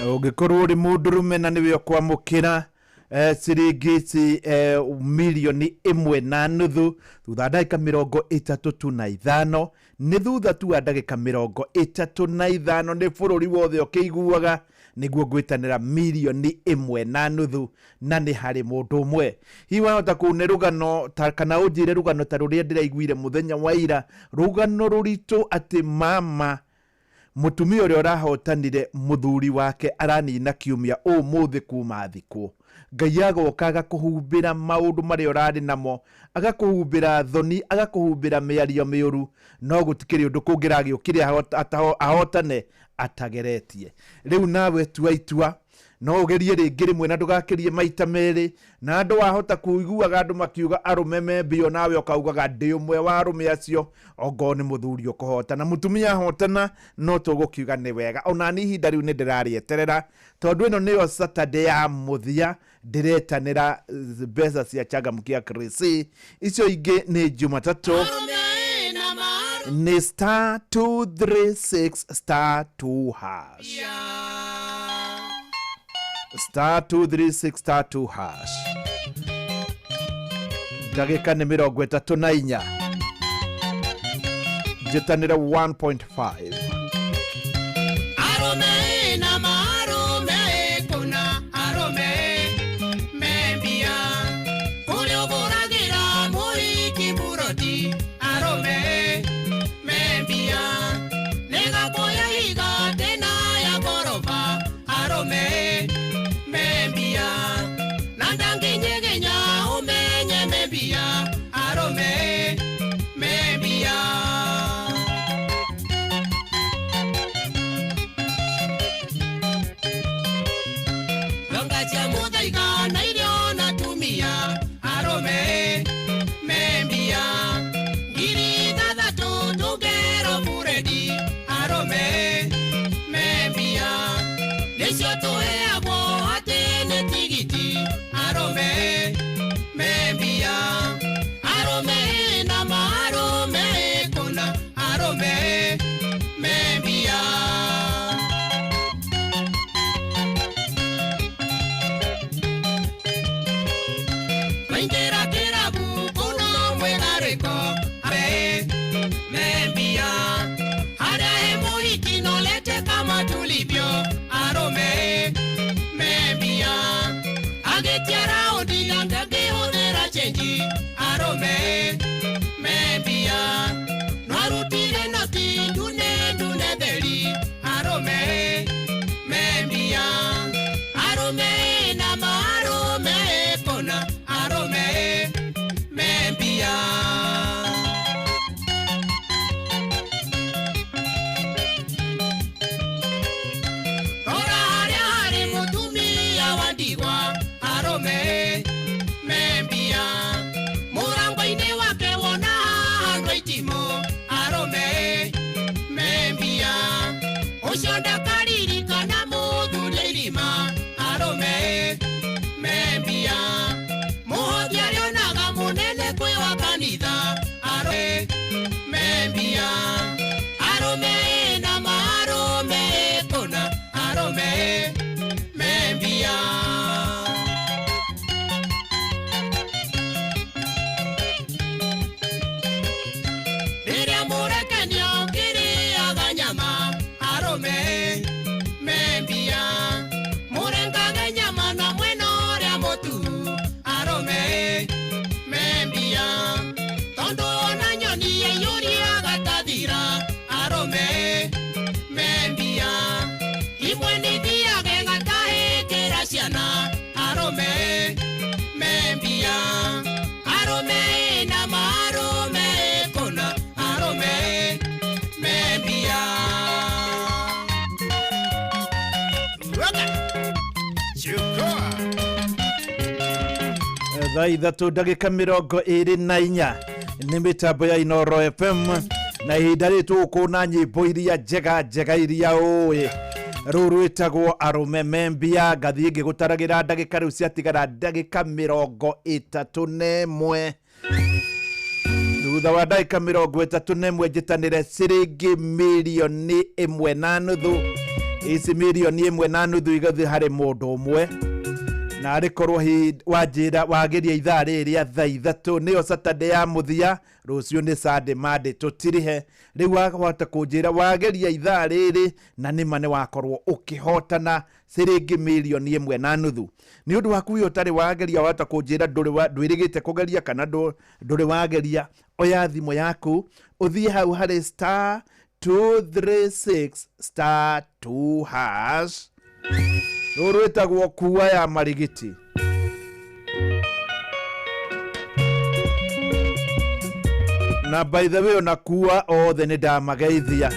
Ũngĩkorwo ũrĩ mũndũrũme na nĩwe ũkwamũkĩra ciringi ici 1.5 milioni thutha wa ndagĩka 35, nĩ thutha tu wa ndagĩka 35, nĩ bũrũri wothe ũkĩiguaga nĩguo ngwĩtanĩra 1.5 milioni na nĩ harĩ mũndũ ũmwe. Hihi wahota kũne rũgano ta, kana ũnjĩre rũgano ta rũrĩa ndĩraiguire mũthenya wa ira, rũgano rũritũ atĩ mama mũtumia ũrĩa ũrahotanire mũthuri wake aranina kiumia ũmũthĩ kuma thikũ. Ngai agoka agakũhumbĩra maũndũ marĩa ũrarĩ namo, agakũhumbĩra thoni, agakũhumbĩra mĩario mĩũru, no gũtikĩrĩ ũndũ kũngĩragĩũkire ahotane atageretie. Rĩu nawe tua itua, no ũgerie rĩngĩ rĩmwe na ndũgakĩrie maita merĩ. Na andũ wahota kũiguaga andũ makiuga arũme me mbio, nawe ũkaugaga ndĩ ũmwe wa arũme acio. Ongorwo nĩ mũthuri ũkũhotana, mũtumia ahotana, no tũgũkiuga nĩ wega. Ona ni ihinda rĩu nĩ ndĩrarĩeterera tondũ ĩno nĩyo Saturday ya mũthia ndĩretanĩra mbeca cia Changamkia Krisi. Icio ingĩ nĩ Jumatatũ. Nĩ *236*2#, *236*2#. Ndagĩka nĩ 34, njĩtanĩre 1.5. Arũme na marume kuna arũme membia kũrĩa ũgũragĩra mũhiki buroti, arũme membia nĩgakuoya ihiga tena ya ngoroba, arũme membia na ndangĩnyegenya ũmenye membia, arũme membia. Longa cia mũthaiga na irio na tumia, arũme membia 6,000 tũngero buredi, arũme membia nĩcio tũheagwo atĩ nĩ tigiti, arũme membia, arũme na marũme kũna, arũme membia. Maingĩra kĩrabu kũna mwĩgarĩko are membia harĩa he mũhiki nolete kama tulivyo, arũme membia agĩtia raũndi na ndangĩhũthĩra chenji, arũme membia nwarutire noti ndune ndune theri, arũme membia, arũme na marũme kũna, arũme membia. Rora harĩa harĩ mũtumia wa ndigwa, arũme membia mũrango-inĩ wake wona handũ itimũ, arũme membia ũcio ndakaririkana mũthuri irima, arũme membia mũhothi arĩonaga mũnene kwĩ wa kanitha, arũme membia, arũme na marũme kũna, arũme membia. Rĩrĩa mũrekenio kĩrĩaga nyama, arũme membia mũrengage nyama na mwena ũrĩa mũtu, arũme membia tondũ ona nyoni yaiyũria gatathira, arũme membia imwe nĩithiage gatahĩkĩra ciana, arũme membia, arũme na marũme kũna, arũme membia. Roka. Chukua. Thaa 3 ndagĩka 24, nĩ mĩtambo ya Inoro FM na ihinda rĩrĩ tũgũkũna nyĩmbo iria njega njega iria ũĩ. Rũu rwĩtagwo Arũme Membia. Ngathiĩ ngĩgũtaragĩra ndagĩka rĩu ciatigara ndagĩka 31. Thutha wa ndagĩka 31 njĩtanĩre ciringi 1.5 milioni. Ici mirioni ĩmwe na nuthu igathiĩ harĩ mũndũ ũmwe. Na arĩ korwo hi wanjĩra wageria ithaa rĩrĩ rĩa thaa 3 nĩyo Saturday ya mũthia, rũciũ nĩ Sunday Monday tũtirihe. Rĩu wahota kũnjĩra wageria ithaa rĩrĩ na nĩma nĩ wakorwo ũkĩhotana ciringi mirioni ĩmwe na nuthu. Nĩ ũndũ waku ũyũ ũtarĩ wageria, wahota kũnjĩra ndwĩrĩgĩte kũgeria kana ndũrĩ wageria. Oya thimũ yaku ũthiĩ hau harĩ star 236 star 2 hash. Rũrũ rwĩtagwo kua ya marigiti. Na by the way ona kua othe nĩ ndamageithia,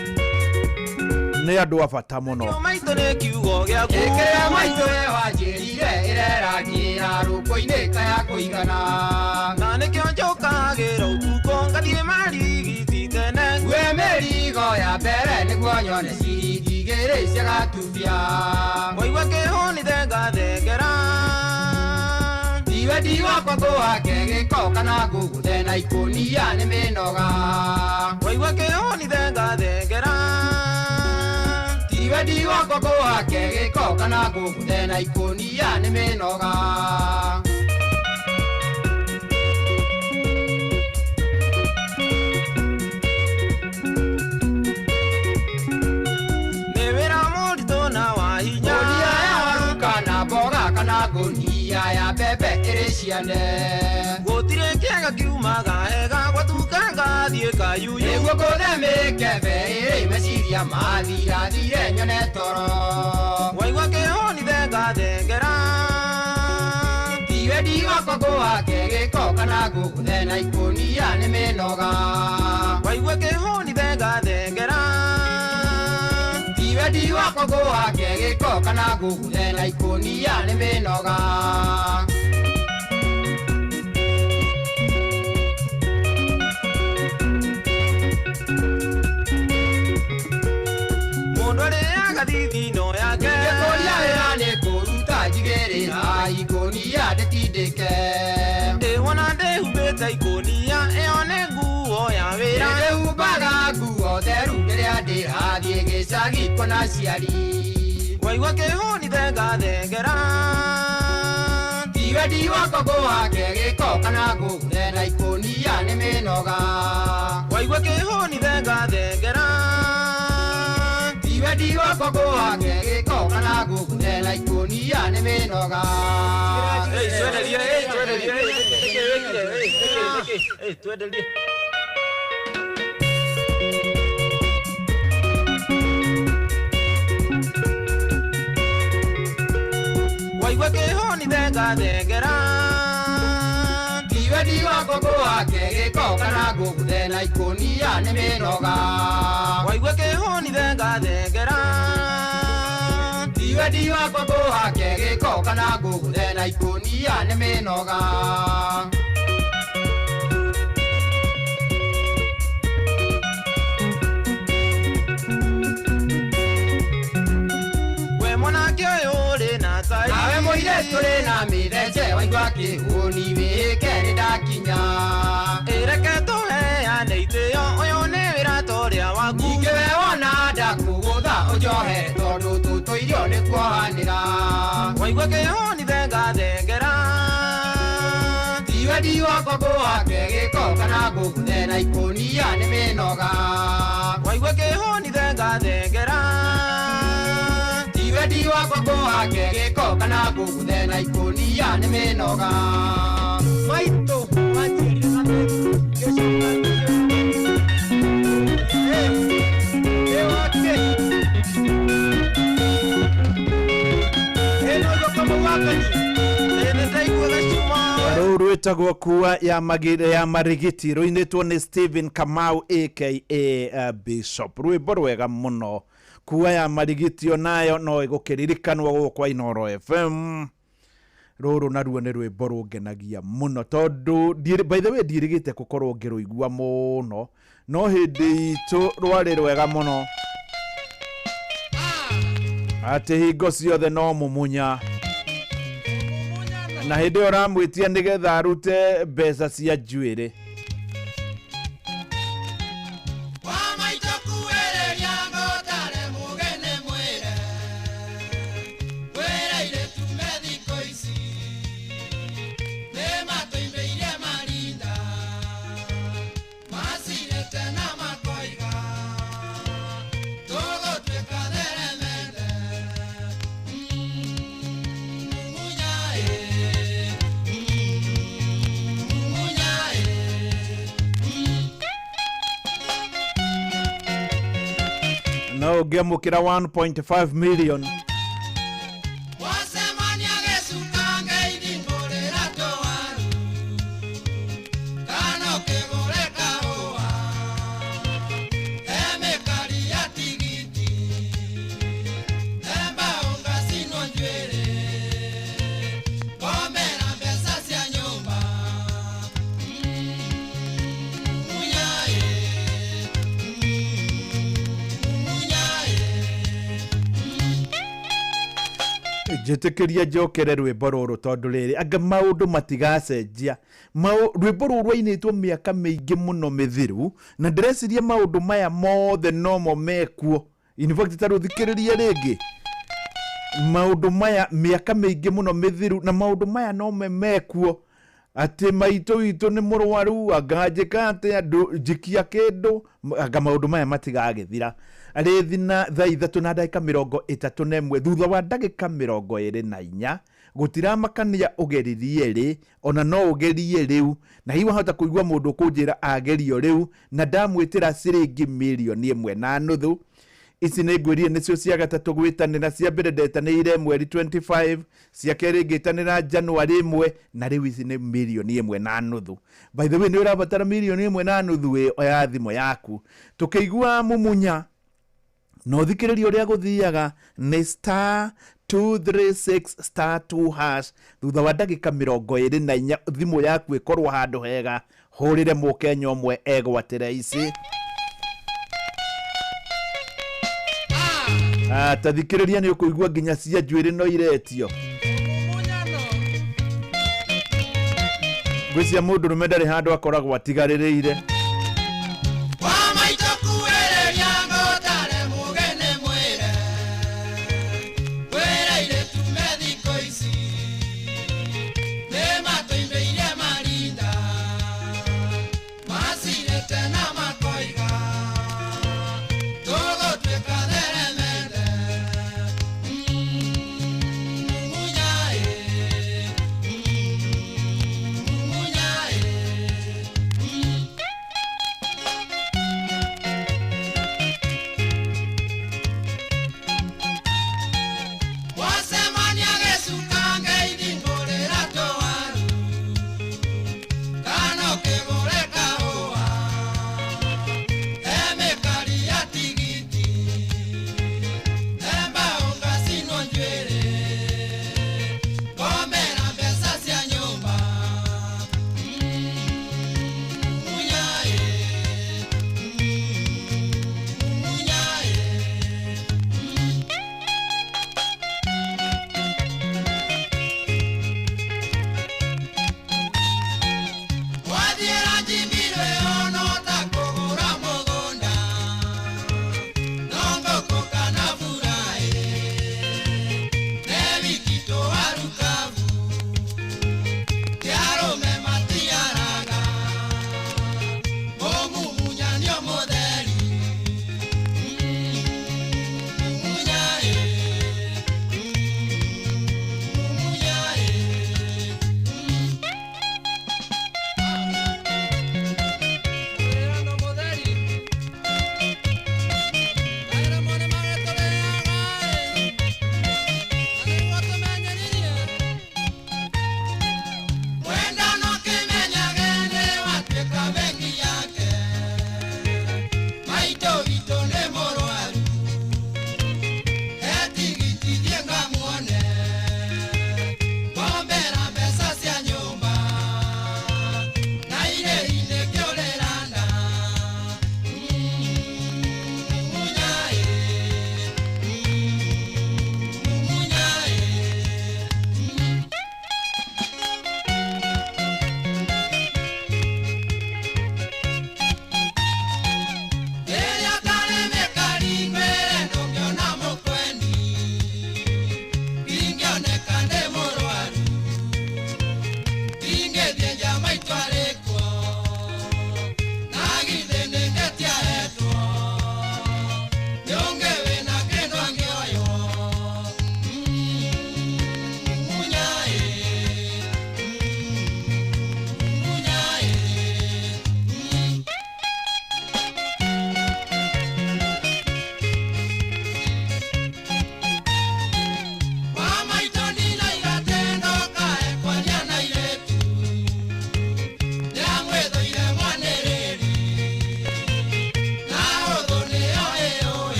nĩ andũ a bata mũno. Maitũ nĩ kiugo gĩaku. Ĩkĩrĩa maitũ we wanjĩrire ĩrerangĩra rũkũ-inĩ kaya kũigana. Na nĩkĩo njũkagĩra ũtukũ ngathiĩ marigiti tene. Ngue mĩrigo ya mbere nĩguo nyone ciringi igĩrĩ cia gatubia. Waigua kĩhũni thengathengera. Tiwe ndiwakwa ngũhake gĩko kana ngũgũthe na ikũnia nĩ mĩnoga. Waigua kĩhũni thengathengera. Tiwe ndiwakwa ngũhake gĩko kana ngũgũthe na ikũnia nĩ mĩnoga. Nĩ wĩra mũritũ na wa hinya. Ngũnia ya waru kana mboga kana ngũnia ya mbembe ĩrĩ ciane. Gũtirĩ kĩega kiumaga hega gwatuka ngathiĩ kayuyu. Nĩguo ngũthe mĩkebe ĩrĩ meciria mathirathire nyone toro. Waigua kĩhũni thengathengera. Tiwe ndiwakwa ngũhake gĩko kana ngũgũthe na ikũnia nĩ mĩnoga. Waigua kĩhũni thengathengera. Tiwe ndiwakwa ngũhake gĩko kana ngũgũthe na ikũnia nĩ mĩnoga. Mũndũ arĩaga thithino yake. Ngĩkũria wĩra nĩ kũruta njigĩrĩra ikũnia ndĩtindĩke. Ndĩwona ndĩhumbĩte ikũnia ĩyo nĩ nguo ya wĩra. Ndĩhumbaga nguo theru rĩrĩa ndĩrathiĩ gĩcagi kuona aciari. Waigua kĩhũni thengathengera. Tiwe ndiwakwa ngũhake gĩko kana ngũgũthe na ikũnia nĩ mĩnoga. Waigua kĩhũni thengathengera. Tiwe ndiwakwa ngũhake gĩko kana ngũgũthe na ikũnia nĩ mĩnoga. Twenderie. Waigua kĩhũni thengathengera. Tiwe ndiwakwa ngũhake gĩko kana ngũgũthe na ikũnia nĩ mĩnoga. Waigua kĩhũni thengathengera. Tiwe ndiwakwa ngũhake gĩko kana ngũgũthe na ikũnia nĩ mĩnoga. We mwanake ũyũ ũrĩ na tai. Nawe mũirĩtu ũrĩ na mĩthece waigua kĩhũni wĩke nĩ ndakinya. Ĩreke tũheane itĩo ũyũ nĩ wĩra ta ũrĩa waku. Ningĩ we wona ndakũgũtha ũnjohere tondũ tũtũirio nĩ kuohanĩra. Waigua kĩhũni thengathengera. Tiwe ndiwakwa ngũhake gĩko kana ngũgũthe na ikũnia nĩ mĩnoga. Waigua kĩhũni thengathengera. Tiwe ndiwakwa ngũhake gĩko kana ngũgũthe na ikũnia nĩ mĩnoga. Maitũ wanjĩrire na ngĩcoka Rũu rwĩtagwo kua ya ya marigiti rũinĩtwo nĩ Stephen Kamau aka Bishop. Rwĩmbo rwega mũno. Kua ya marigiti onayo no ĩgũkĩririkanwo gũkũ kwa Inooro FM. Rũrũ naruo nĩ rwĩmbo rũngenagia mũno tondũ by the way ndiĩrĩgĩte gũkorwo ngĩrũigua mũno, no hĩndĩ itũ rwarĩ rwega mũno atĩ hingo ciothe no mũmunya na hĩndĩ ĩyo ũramwĩtia nĩgetha arute mbeca cia njuĩrĩ. Ũngĩamũkĩra 1.5 million. Wacemania gĩcuka ngeithi ngũrĩra tũwaru kana ũkĩgũre kahũa he mĩkari ya tigiti he mbaũ ngacinwo njuĩrĩ ngomera mbeca cia nyũmba munyaĩ munyaĩ. Njĩtĩkĩria njokere rwĩmbo rũrũ tondũ rĩrĩ anga maũndũ matigacenjia. Rwĩmbo rũrũ rwainĩtwo mĩaka mĩingĩ mũno mĩthiru na ndĩreciria maũndũ maya mothe nomo mekuo. In fact ta rũthikĩrĩrie rĩngĩ maũndũ maya mĩaka mĩingĩ mũno mĩthiru na maũndũ maya nome mekuo atĩ maitũ witũ nĩ mũrwaru anga njĩka atĩa njikia kĩndũ anga maũndũ maya matigagĩthira. Rĩthi na thaa 3 na ndagĩka 31 thutha wa ndagĩka 24 gũtiramakania ũgeririe rĩ ona no ũgerie rĩu na hihi wahota kũigua mũndũ ũkũnjĩra agerio rĩu na ndamwĩtĩra ciringi 1.5 million. Ici nĩ ngwĩrire nĩcio cia gatatũ gwĩtanĩra cia mbere ndetanĩire mweri 25 cia kerĩ ngĩtanĩra January 1 na rĩu ici nĩ 1.5 million. By the way, nĩ ũrabatara 1.5 million ĩ oya thimũ yaku tũkĩigua mumunya na ũthikĩrĩrie ũrĩa gũthiaga nĩ star 236 star 2 hash thutha wa ndagĩka 24 thimũ yaku ĩkorwo handũ hega hũrĩre mũkenya ũmwe egwatĩre ici. Ta thikĩrĩria nĩ ũkũigua nginya cia njuĩrĩ no iretio ngwĩcia mũndũrũme ndarĩ handũ akoragwo atigarĩrĩire. Wa maitũ kuĩrĩria ngũtare mũgeni mwĩre kwĩra airĩtu me thikũ ici nĩ matũimĩire marinda macirĩte na makoiga tũgũtuĩka theremende munyaĩ munyaĩ.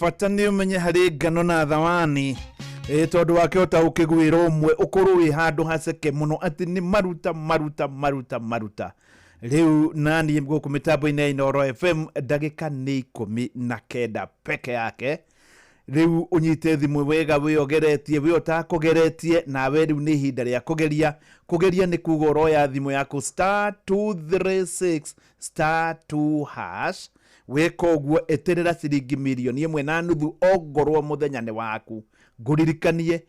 Bata nĩ ũmenye harĩ ngano na thawani tondũ wakĩhota ũkĩgwĩra ũmwe ũkorwo wĩ handũ haceke mũno atĩ nĩ maruta maruta maruta maruta. Rĩu nani gũkũ mĩtambo-inĩ ya Inooro FM ndagĩka nĩ 19 peke yake. Rĩu ũnyite thimũ wega wĩogeretie wĩ ũtakũgeretie nawe rĩu nĩ ihinda rĩa kũgeria. Kũgeria nĩ kuga ũroya thimũ yaku star 236 star 2 hash wĩka ũguo ĩtĩrĩra ciringi 1.5 ongorwo mũthenya nĩ waku. Ngũririkanie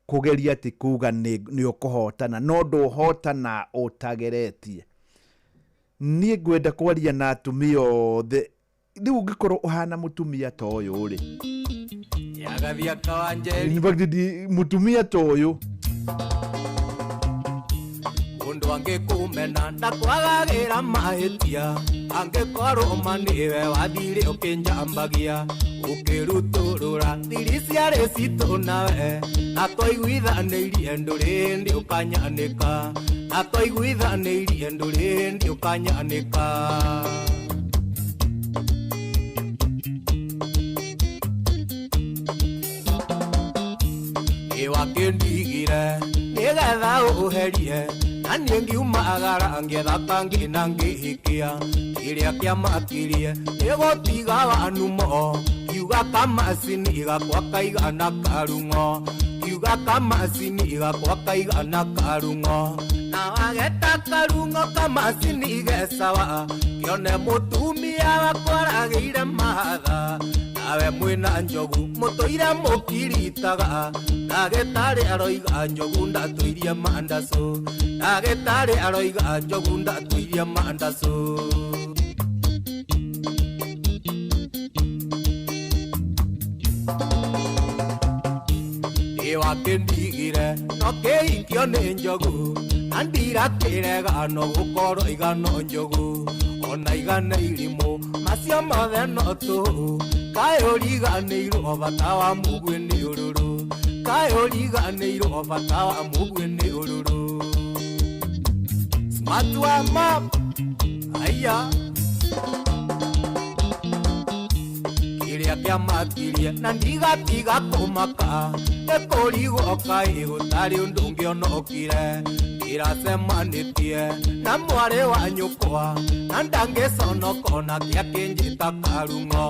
kũgeria ti kuga nĩ ũkũhotana no ndũhotana ũtageretie. Niĩ ngwenda kwaria na atumia othe. Rĩu ũngĩkorwo ũhana mũtumia ta ũyũ rĩ, in fact mũtumia ta ũyũ Mundu angĩkũmena ndakwagagĩra mahĩtia angĩkorwo ma nĩwe wathire ũkĩnjambagia ũkĩrutũrũra thiri ciarĩ citũ nawe na twaiguithanĩirie ndũrĩ hĩndĩ ũkanyanĩka na twaiguithanĩirie ndũrĩ hĩndĩ ũkanyanĩka. Nĩwakĩndigire nĩgetha ũherie na niĩ ngiumagara ngĩetha kangĩ na ngĩhikia kĩrĩa kĩamakirie nĩgũtiga wanumo kiuga kamacini gakwa kaigana karung'o kiuga kamacini gakwa kaigana karung'o na wageta karung'o kamacini gecawa kĩone mũtumia wakwa aragĩire matha nawe mwĩna njogu mũtũire mũkiritaga ndagĩtarĩ aroiga njogu ndatũirie mandacũ ndagĩtarĩ aroiga njogu ndatũirie mandacũ. Nĩwakĩndigire no kĩhikio nĩ njogu na ndirakĩrega no gũkorwo igano njogu ona igana irimũ macio mothe no tũhũ kaĩ ũriganĩirwo bata wa mũguĩ nĩ ũrũrũ kaĩ ũriganĩirwo bata wa mũguĩ nĩ ũrũrũ. Smart wa map aya kĩrĩa kĩamakirie na ndigatiga kũmaka nĩkũrigwo kaĩ gũtarĩ ũndũ ũngĩ onokire ndĩracemanĩtie na mwarĩ wa nyũkwa na ndangĩconoka ona kĩa kĩnjĩta karung'o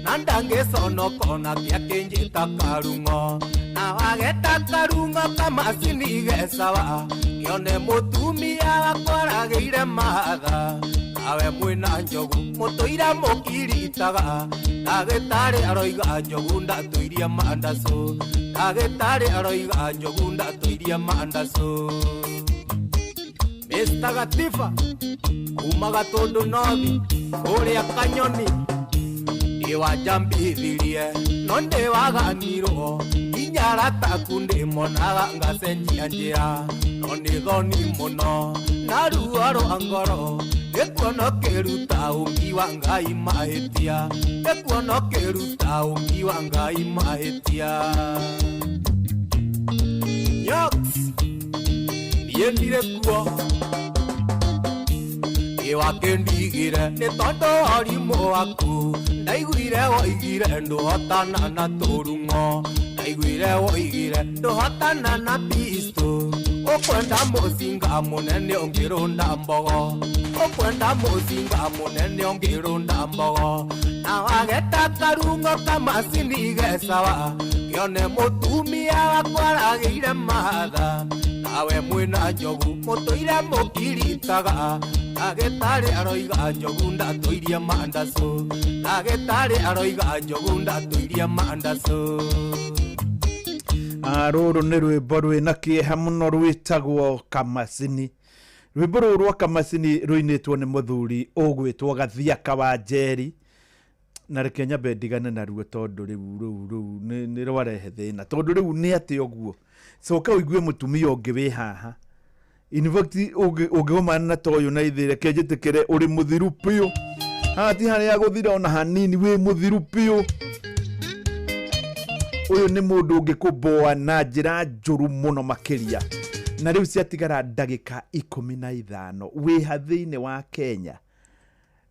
na ndangĩconoka ona kĩa kĩnjĩta karung'o na wageta karung'o kamacini gecawa kĩone mũtumia wakwa aragĩire matha nawe mwĩna njogu mũtũire mũkiritaga ndagĩtarĩ aroiga njogu ndatũirie mandacũ ndagĩtarĩ aroiga njogu ndatũirie mandacũ. Mr. Gatifa kuma Gatũndũ North kũrĩa Kanyoni nĩwanjambithirie no nĩwaganirwo nginya arata aku ndĩmonaga ngacenjia njĩra no nĩ thoni mũno na ruo rwa ngoro nĩkuona ũkĩruta ũmbi wa Ngai mahĩtia nĩkuona ũkĩruta ũmbi wa Ngai mahĩtia. Yox niĩ ndirĩ kuo nĩwakĩndigire nĩ tondũ wa ũrimũ waku ndaiguire woigire ndũhotana na tũrung'o ndaiguire woigire ndũhotana na pisto ũkwenda mũcinga mũnene ũngĩrũnda mbogo ũkwenda mũcinga mũnene ũngĩrũnda mbogo na wageta karung'o kamacini gecawa kĩone mũtumia wakwa aragĩire matha nawe mwĩna njogu mũtũire mũkiritaga ndagĩtarĩ aroiga njogu ndatũirie mandacũ ndagĩtarĩ aroiga njogu ndatũirie mandacũ. Rũrũ nĩ rwĩmbo rwĩna kĩeha mũno rwĩtagwo Kamacini. Rwĩmbo rũrũ rwa Kamacini rũinĩtwo nĩ mũthuri ũgwĩtwo Gathiaka wa Njeri na reke nyambe ndigane naruo tondũ rĩu rũu rũu nĩ rwarehe thĩna tondũ rĩu nĩ atĩ ũguo coka ũigue mũtumia ũngĩ wĩ haha. In fact ũngĩgomana na ta ũyũ na ithe reke njĩtĩkĩre ũrĩ mũthiru biũ haha ti harĩa gũthira ona hanini wĩ mũthiru biũ. Ũyũ nĩ mũndũ ũngĩkũmboa na njĩra njũru mũno makĩria. Na rĩu ciatigara ndagĩka 15 wĩha thĩinĩ wa Kenya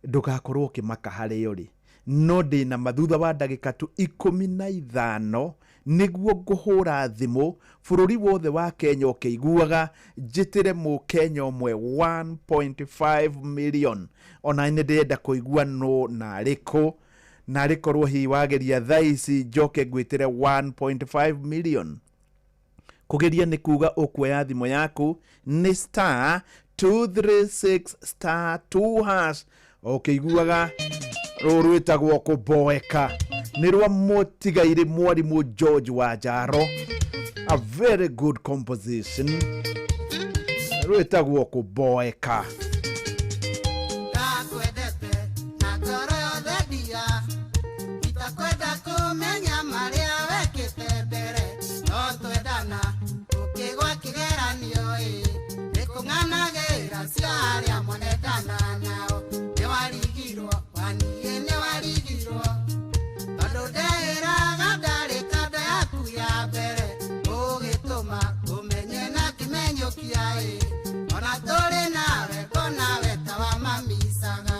ndũgakorwo ũkĩmaka harĩa ũrĩ. No ndĩna ma thutha wa ndagĩka tu 15 nĩguo ngũhũra thimũ bũrũri wothe wa Kenya ũkĩiguaga, njĩtĩre mũkenya ũmwe 1.5 million. Ona nĩ ndĩrenda kũigua nũ na arĩkũ, na arĩkorwo hihi wageria thaa ici njoke ngwĩtĩre 1.5 million. Kũgeria nĩ kuga ũkuoya thimũ yaku nĩ star 236 star 2 hash, ũkĩiguaga rũrũ rwĩtagwo kũboeka, nĩ rwa mũtigairĩ mwarimũ George Wanjaro, a very good composition, rwĩtagwo kũboeka. Ndakwendete na ngoro yothe ndia, itakwenda kũmenya marĩa wekĩte mbere, no twendana ũkĩgwa kĩgeranio ĩ, nĩkũng'anagĩra cia arĩa monendana nao, nĩwarigirwo waniĩ nĩwarigirwo, tondũ ndeĩraga ndarĩ kanda yaku ya mbere, ũgĩtũma ũmenye na kĩmenyũkia ĩ, ona tũrĩ nawe ngona we ta wa mamicaga.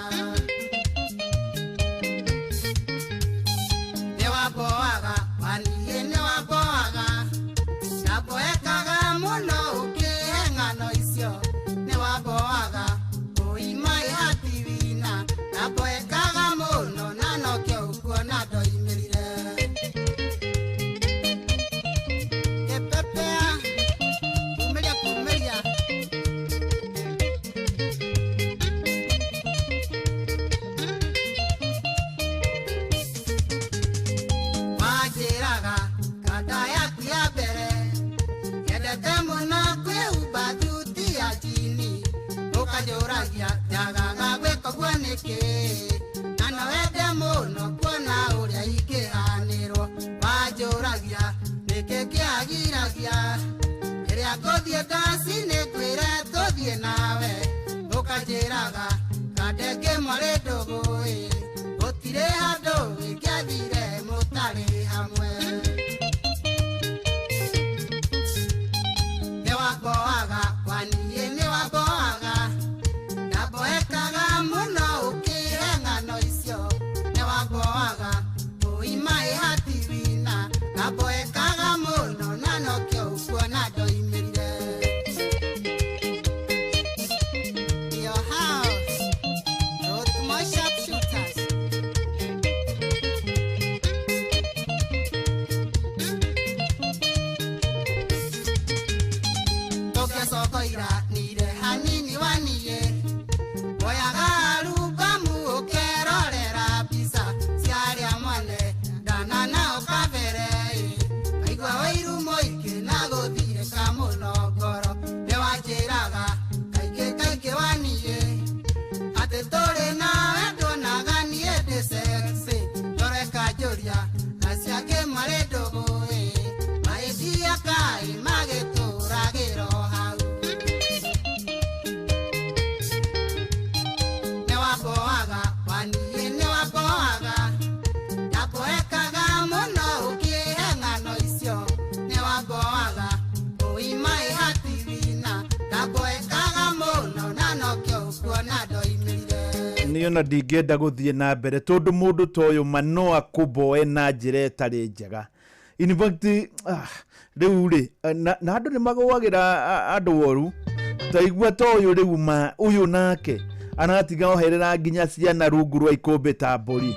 Nĩwamboaga waniĩ nĩwamboaga, ndamboekaga mũno ũkĩhe ng'ano icio, nĩwamboaga ũima ĩhatiwina, ndamboekaga mũno na nokĩo ũkuona ndoimĩrire. Kĩpepea kumĩria kumĩria. Wanjĩraga kanda yaku ya mbere nyendete mũno kwĩhumba thuti ya njini, ũkanjũragia njagaga gwĩka ũguo nĩkĩ, na no wende mũno kuona ũrĩa ingĩhanĩrwo, wanjũragia nĩkĩ kĩagiragia rĩrĩa ngũthiĩ ndaci nĩngwĩre tũthiĩ nawe, ũkanjĩraga kanda ĩngĩ mwarĩ ndũgũ ĩ, gũtirĩ handũ ingĩathire mũtarĩ hamwe. Nĩwamboaga waniĩ nĩwamboaga, ndamboekaga mũno ũkĩhe ng'ano icio, nĩwamboaga ũima ĩhatiwina, ndamboekaga mũno na nokĩo ũkuona ndoimĩrire. Your house, Rothmore sharpshooters. Tũkĩcokoira nire hanini waniĩ, woyaga arubamu ũkerorera mbica cia arĩa mwane ndana nao kabere ĩ, ngaigua ũiru mũingĩ na gũthirĩka mũno ngoro, nĩwanjĩraga kaingĩ kaingĩ waniĩ atĩ tũrĩ nawe nduonaga niĩ ndĩ sexy, ngoro ĩkanjũria acio angĩ marĩ ndũgũ ĩ, magĩthiĩ kaĩ magĩtũragĩra o hau. Nĩwamboaga waniĩ nĩwamboaga, ndamboekaga mũno ũkĩhe ng'ano icio, nĩwamboaga ũima ĩhatiwina, ndamboekaga mũno na nokĩo ũkuona ndoimĩrire. Niĩ ona ndingĩenda gũthiĩ na mbere tondũ mũndũ ta ũyũ ma no akũmboe na njĩra ĩtarĩ njega. In fact, rĩu rĩ, na andũ nĩ magũagĩra andũ oru, ta igua ta ũyũ rĩu ma ũyũ nake aratiga oherera nginya ciana rungu rwa ikũmbĩ ta mbũri.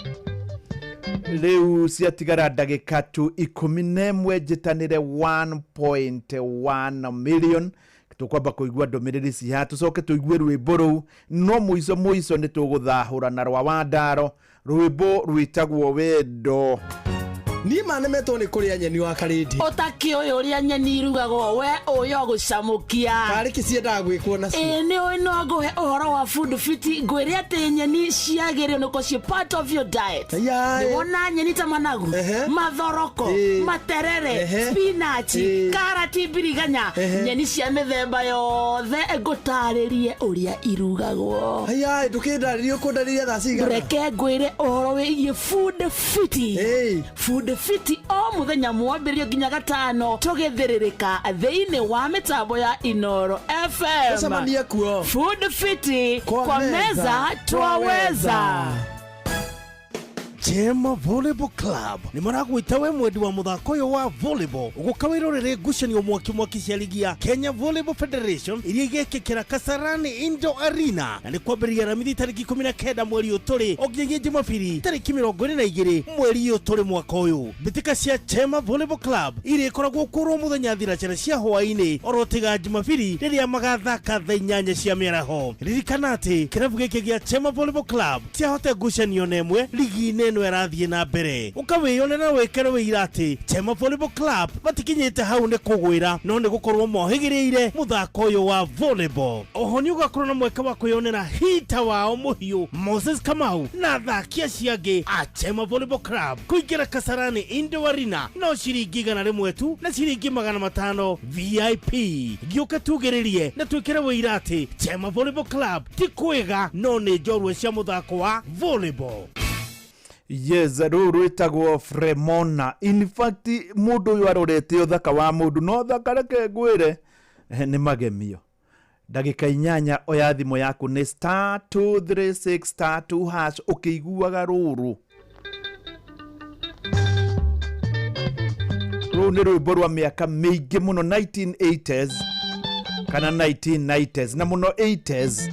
Rĩu ciatigara ndagĩka tu 11 njĩtanĩre 1.1 million. Tũkwamba kũigua ndũmĩrĩri ciha, tũcoke tũigue rwĩmbo rũu, no mũico mũico nĩ tũgũthahũra na rwa Wandaro, rwĩmbo rwĩtagwo wendo. Niĩ ma nemetwo nĩ kũrĩa nyeni wa karĩndi. Ũtakĩũĩ ũrĩa nyeni irugagwo we ũyũ gũcamũkia. Karĩ kĩ ciendaga gwĩkwo nacio? Ĩĩ nĩ ũĩ no ngũhe ũhoro wa food fit, ngwĩre atĩ nyeni ciagĩrĩirwo nĩ gũkorwo ciĩ part of your diet. Nĩ wona nyeni ta managu, mathoroko, materere, spinach, karati, mbiriganya, nyeni cia mĩthemba yothe ngũtarĩrie ũrĩa irugagwo. Haiya, ndũkĩndarĩrie, ũkũndarĩria thaa cigana? Reke ngwĩre ũhoro wĩgiĩ food fit. Food fit o mũthenya mwambĩrĩrio nginya gatano tũgĩthĩrĩrĩka thĩinĩ wa mĩtambo ya Inoro FM. Tũcemanie kuo. Food fit kwa meza twaweza. Chema Volleyball Club nĩ maragwĩta we mwendi wa mũthako ũyũ wa volleyball ũgũka wĩrorere ngucanio mwaki mwaki cia ligi ya Kenya Volleyball Federation iria igekĩkĩra Kasarani Indoor Arena, na nĩ kwambĩrĩria Aramithi tarĩki 19 mweri ũyũ tũrĩ o nginyagia Jumapili tarĩki 22 mweri ũyũ tũrĩ mwaka ũyũ. Mbĩtĩka cia Chema Volleyball Club iria ikoragwo kũrwo mũthenya thinacara cia hwaĩ-inĩ oro tiga Jumapili rĩrĩa magathaka thaa 8 cia mĩaraho. Ririkana atĩ kĩrabu gĩkĩ gĩa Chema Volleyball Club ciahote ngucanio na ĩmwe ligi-inĩ ĩno ĩrathiĩ na mbere. Ũkawĩyonera na wĩkere wĩira atĩ Chema Volleyball Club matikinyĩte hau nĩ kũgwĩra no nĩ gũkorwo mohĩgĩrĩire mũthako ũyũ wa volleyball. Oho nĩ ũgakorwo na mweke wa kwĩyonera hita wao mũhiũ Moses Kamau na athaki acio angĩ a Chema Volleyball Club kũingĩra Kasarani Indoor Arena no ciringi 100 tu na ciringi 500 VIP. Gĩũke tugĩrĩrie na twĩkĩre wĩira atĩ Chema Volleyball Club ti kwĩga no nĩ njorua cia mũthako wa volleyball. Yes, rũu rwĩtagwo Fremona. In fact, mũndũ ũyũ arorete ũthaka wa mũndũ no thaka, reke ngwĩre nĩ magemio. Ndagĩka 8 oya thimũ yaku nĩ star 236 star 2 hash ũkĩiguaga rũrũ. Rũu nĩ rwĩmbo rwa mĩaka mĩingĩ mũno 1980s kana 1990s na mũno 80s.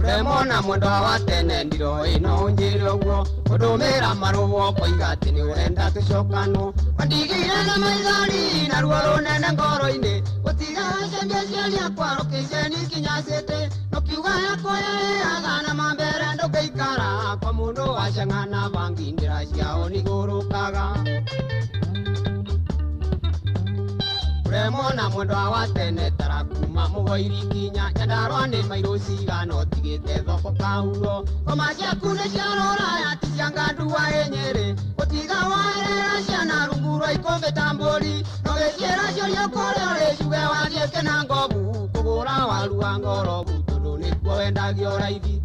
Remona mwendwa wa tene ndiro ĩno ũnjĩre ũguo ũndũmĩra marũa ũkoiga atĩ nĩ ũrenda tũcokanwo wandigire na maithori na ruo rũnene ngoro-inĩ gũtiga wacembia ciari akwa rũkĩceni kinya cĩtĩ nũkiuga yakwa yaĩaga na mambere ndũngĩikara kwa mũndũ waceng'ana bangi ndĩra ciao nĩigũrũkaga. Remona mwendwa wa tene tarakuma mũgoiri kinya Nyandarua nĩ mairũ cigana ũtigĩte thoko kahuro ngoma ciaku nĩ cia rũraya ti cia ngandua ĩ Nyĩrĩ gũtiga waerera ciana rungu rwa ikũmbĩ ta mbũri no gĩciĩra ciũria kũrĩa ũrĩ ciuge wathiĩ Kĩnangobu kũgũra waru wa ngorobu tondũ nĩkuo wendagio raithi.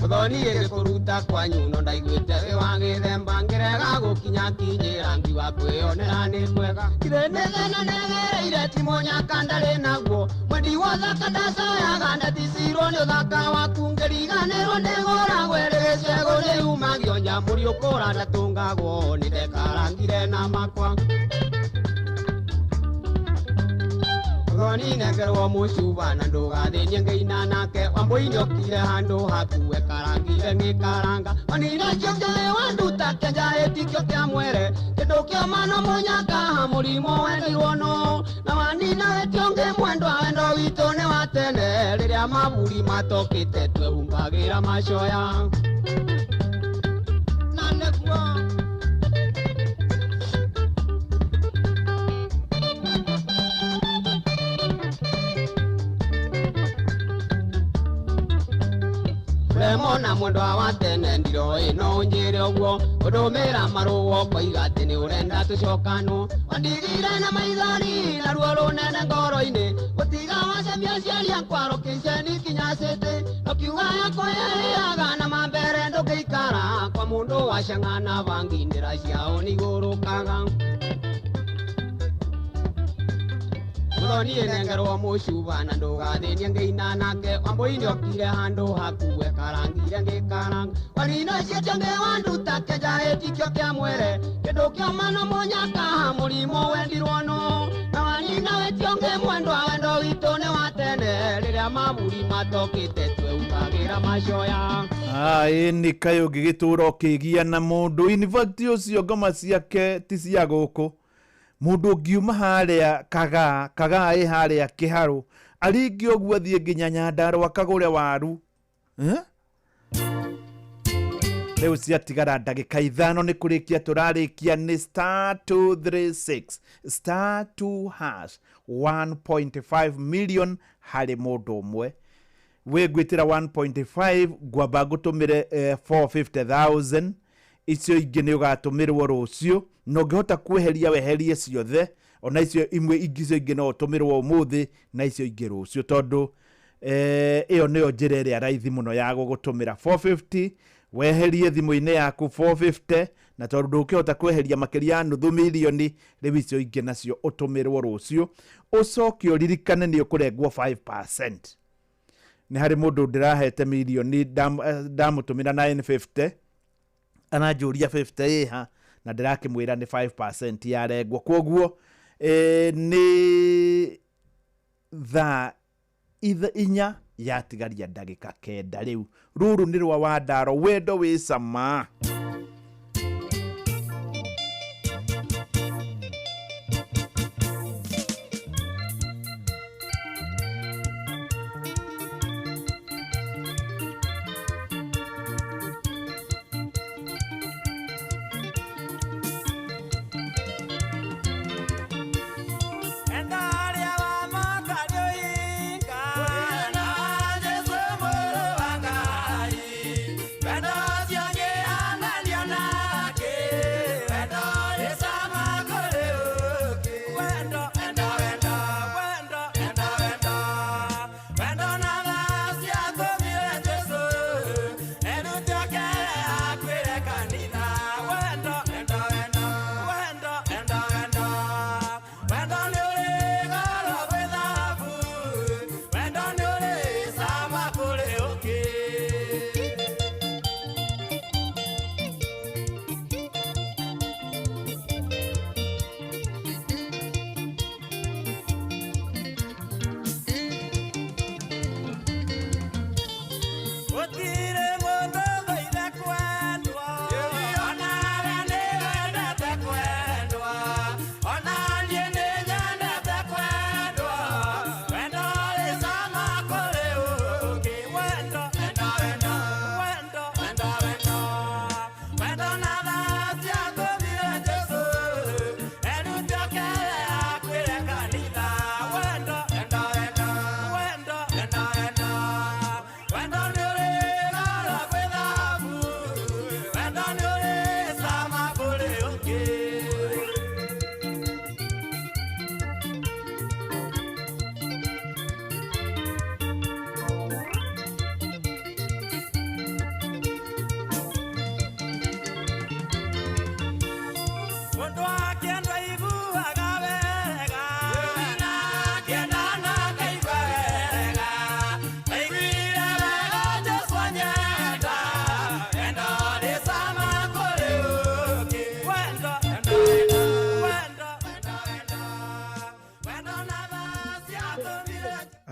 Muthoni ĩgĩkũruta kwanyu no ndaiguĩte wĩ wa gĩthemba ngĩrega gũkinya kinyĩra ngiuga kwĩyonera nĩ kwega githĩ nĩ thĩna nĩgereire ti mũnyaka ndarĩ naguo mwendi wa ũthaka ndacoyaga ndaticirwo nĩ ũthaka waku ngĩriganĩrwo nĩgũragwo ĩrĩ gĩcegũ nĩyumagio nyamũri ũkũra ndatũngagwo nĩndekarangire na makwa. Muthoni nengerwo mũcuba na ndũgathĩnie ngĩina nake Wambũi nĩokire handũ haku ekarangire ngĩkaranga onire kĩo kĩthĩ wanduta kĩnja ĩtikio kĩa mwere kĩndũ kĩoma no mũnyaka mũrimũ wendirwo no na wanina wĩtio ngĩ mwendwa wendo witũ nĩ wa tene rĩrĩa maburi matokĩte twehumbagĩra macoya na nĩguo. Remona mwendwa wa tene ndiro ĩno ũnjĩre ũguo ũndũmĩra marũa ũkoiga atĩ nĩ ũrenda tũcokanwo wandigire na maithori na ruo rũnene ngoro-inĩ gũtiga wacemia aciari akwa rũkĩceni kinya cĩtĩ ũkiuga yakwa yarĩaga na mambere ndũngĩikara kwa mũndũ waceng'ana bangi ndĩra ciao nĩigũrũkaga. Muthoni ĩnengerwo mũcuba na ndũgathĩnie ngĩina nake Wambũi nĩokire handũ haku ekarangire ngĩkaranga warina ciĩtio ngĩ wanduta kĩnja ĩtikio kĩa mwere kĩndũ kĩoma no mũnyaka mũrimũ wendirwo no na wanina wĩtio ngĩ mwendwa wendo witũ nĩ wa tene rĩrĩa maburi matokĩte twehumbagĩra macoya. Ĩĩ nĩ kaĩ ũngĩgĩtũra ũkĩgia na mũndũ in fact ũcio ngoma ciake ti cia gũkũ mũndũ ũngiuma harĩa kagaa kagaa ĩ harĩa kĩharũ aringe ũguo athiĩ nginya Nyandarua akagũre waru Rĩu ciatigara ndagĩka 5 nĩ kũrĩkia tũrarĩkia nĩ star 236 star 2 hash 1.5 million harĩ mũndũ ũmwe. Wĩ ngwĩtĩra 1.5 ngwamba ngũtũmĩre 450,000 icio ingĩ nĩ ũgatũmĩrwo rũciũ na ũngĩhota kweheria weherie ciothe ona icio imwe ingĩ icio ingĩ no ũtũmĩrwo ũmũthĩ na icio ingĩ rũciũ tondũ ĩyo nĩyo njĩra ĩrĩa raithi mũno ya gũgũtũmĩra 450 Weherie thimũ-inĩ yaku 450 na tondũ ndũngĩhota kweheria makĩria ya nuthu mirioni rĩu icio ingĩ nacio ũtũmĩrwo rũciũ. Ũcoke ũririkane nĩ ũkũrengwo 5%. Nĩ harĩ mũndũ ndĩrahete mirioni ndamũtũmĩra 950 aranjũria 50 ĩha na ndĩrakĩmwĩra nĩ 5% yarengwo. Kwoguo nĩ thaa 4 yatigaria ndagĩka 9 rĩu. Rũrũ nĩ rwa Wandaro, wendo wĩ cama.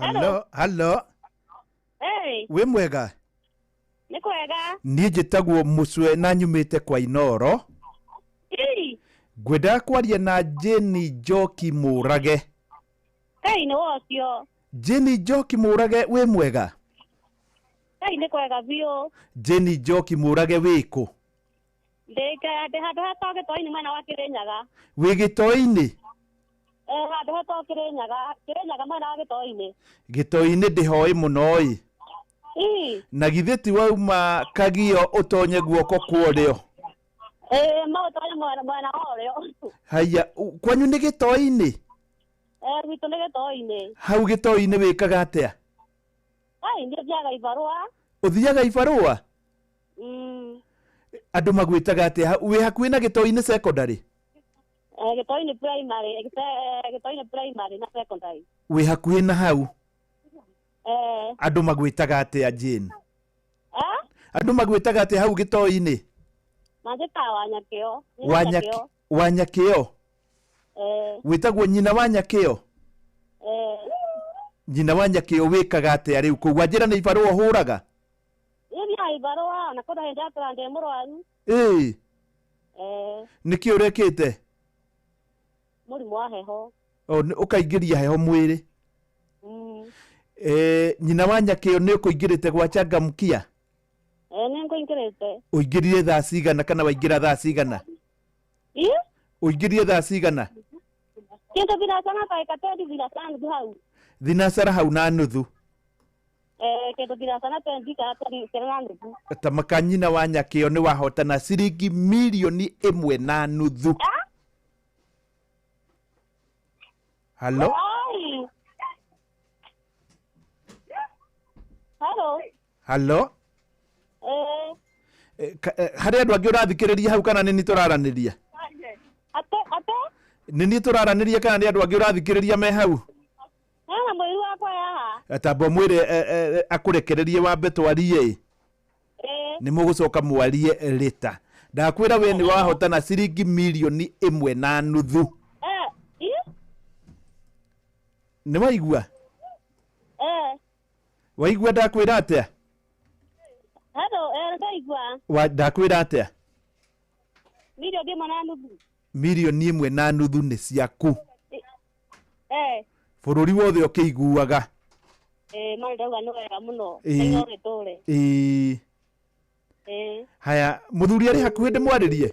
Hello, hello. Hey. Hello, hello. Hey. Wĩ mwega? Nĩ kwega. Niĩ njĩtagwo Mũcwe na nyumĩte kwa Inoro. Ĩĩ. Ngwendaga kwaria na Jane Njoki Mũrage. Hey, nĩ wocio. Jane Njoki Mũrage wĩ mwega? Hey, nĩ kwega biũ. Jane Njoki Mũrage wĩ kũ? Ndĩ handũ hetagwo Gĩtoi-inĩ mwena wa Kĩrĩnyaga. Wĩ Gĩtoi-inĩ? Handũ hetagwo Kĩrĩnyaga, Kĩrĩnyaga mwena wa Gĩtoi-inĩ. Gĩtoi-inĩ ndĩhoĩ mũno ĩ. Ĩĩ. Na githĩ ti wauma Kagio ũtonye guoko kwa ũrĩo? Ĩĩ, no ũtonye mwena wa ũrĩo. Haiya, kwanyu nĩ Gĩtoi-inĩ? Gwitũ nĩ Gĩtoi-inĩ. Hau Gĩtoi-inĩ wĩkaga atĩa? Ai, niĩ thiaga ibarũa. Ũthiaga ibarũa? Andũ magwĩtaga atĩa? Wĩ hakuhĩ na Gĩtoi-inĩ secondary? Gĩtoi-inĩ primary, Gĩtoi-inĩ primary na secondary. Wĩ hakuhĩ na hau? Andũ magwĩtaga atĩa Jane? Andũ magwĩtaga atĩa hau Gĩtoi-inĩ? Manjĩtaga Wanyakĩo. Wanyakĩo? Wĩtagwo nyina wa Nyakĩo? Nyina wa Nyakĩo wĩkaga atĩa rĩu kũu? Wanjĩra nĩ ibarũa ũhũraga? Niĩ thiaga ibarũa na kũndũ hĩndĩ atũra ndĩ mũrwaru. Ĩĩ. Nĩkĩ ũrekĩte? Mũrimũ wa heho. Ũkaingĩria heho mwĩrĩ? Nyina wa Nyakĩo nĩ ũkũingĩrĩte gwa Changamkia? Nĩ ngũingĩrĩte. Ũingĩrire thaa cigana kana waingĩra thaa cigana? Ĩ? Ũingĩrire thaa cigana? Kĩndũ thinacara ndagĩka twendi thinacara nuthu hau. Thinacara hau na nuthu? Kĩndũ thinacara twendi kana twendi na nuthu. Tamaka nyina wa Nyakĩo nĩ wahotana ciringi mirioni 1.5. Hello? Hello. Hello? Harĩ andũ angĩ ũrathikĩrĩria hau kana nĩ niĩ tũraranĩria? Ate ate. Nĩ niĩ tũraranĩria kana nĩ andũ angĩ ũrathikĩrĩria me hau? Hena mũiru wakwa haha. Tamba ũmwĩre akũrekererie wambe twarie ĩ. Nĩ mũgũcoka mwarie rĩta. Ndakwĩra we nĩ wahotana ciringi 1.5 mirioni. Eh, i? Nĩ waigua? Eh. Waigua ndakwĩra atĩa? Hello, eh ndaigua. Ndakwĩra atĩa? 1.5 mirioni. 1.5 mirioni nĩ ciaku. Eh. Bũrũri wothe ũkĩiguaga. Eh, mara ndauga nĩ wega mũno. Ĩĩ. Ngai ũgĩtũre. Ĩĩ. Eh. Haya, mũthuri arĩ hakuhĩ ndĩmwarĩrie?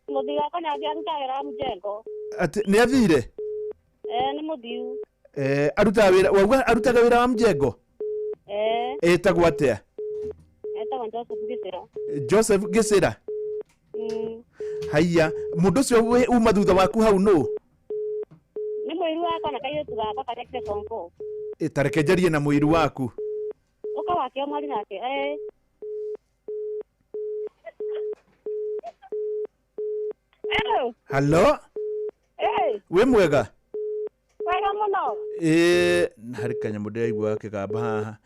Mũthii wakwa nĩ athiĩ arutaga wĩra wa mjengo. Atĩ nĩ athire? Eh, nĩ mũthiu. Eh, arutaga wĩra, wauga arutaga wĩra wa mjengo? Eh, Ĩtagwo atĩa? etagwo Joseph Gĩcĩra. Joseph Gĩcĩra. Haiya, mũndũ ũcio uma thutha waku hau nũ? Nĩ mũiru wakwa na kairĩtu gakwa karĩa ke form four. Ĩ, ta reke njarie na mũiru waku. Ũka wake mwari nake. Eh. Hello. Halo, Eh, wĩ mwega? wega mũno. Ĩ, harĩ kanyamũ ndĩraigua gakĩgamba haha.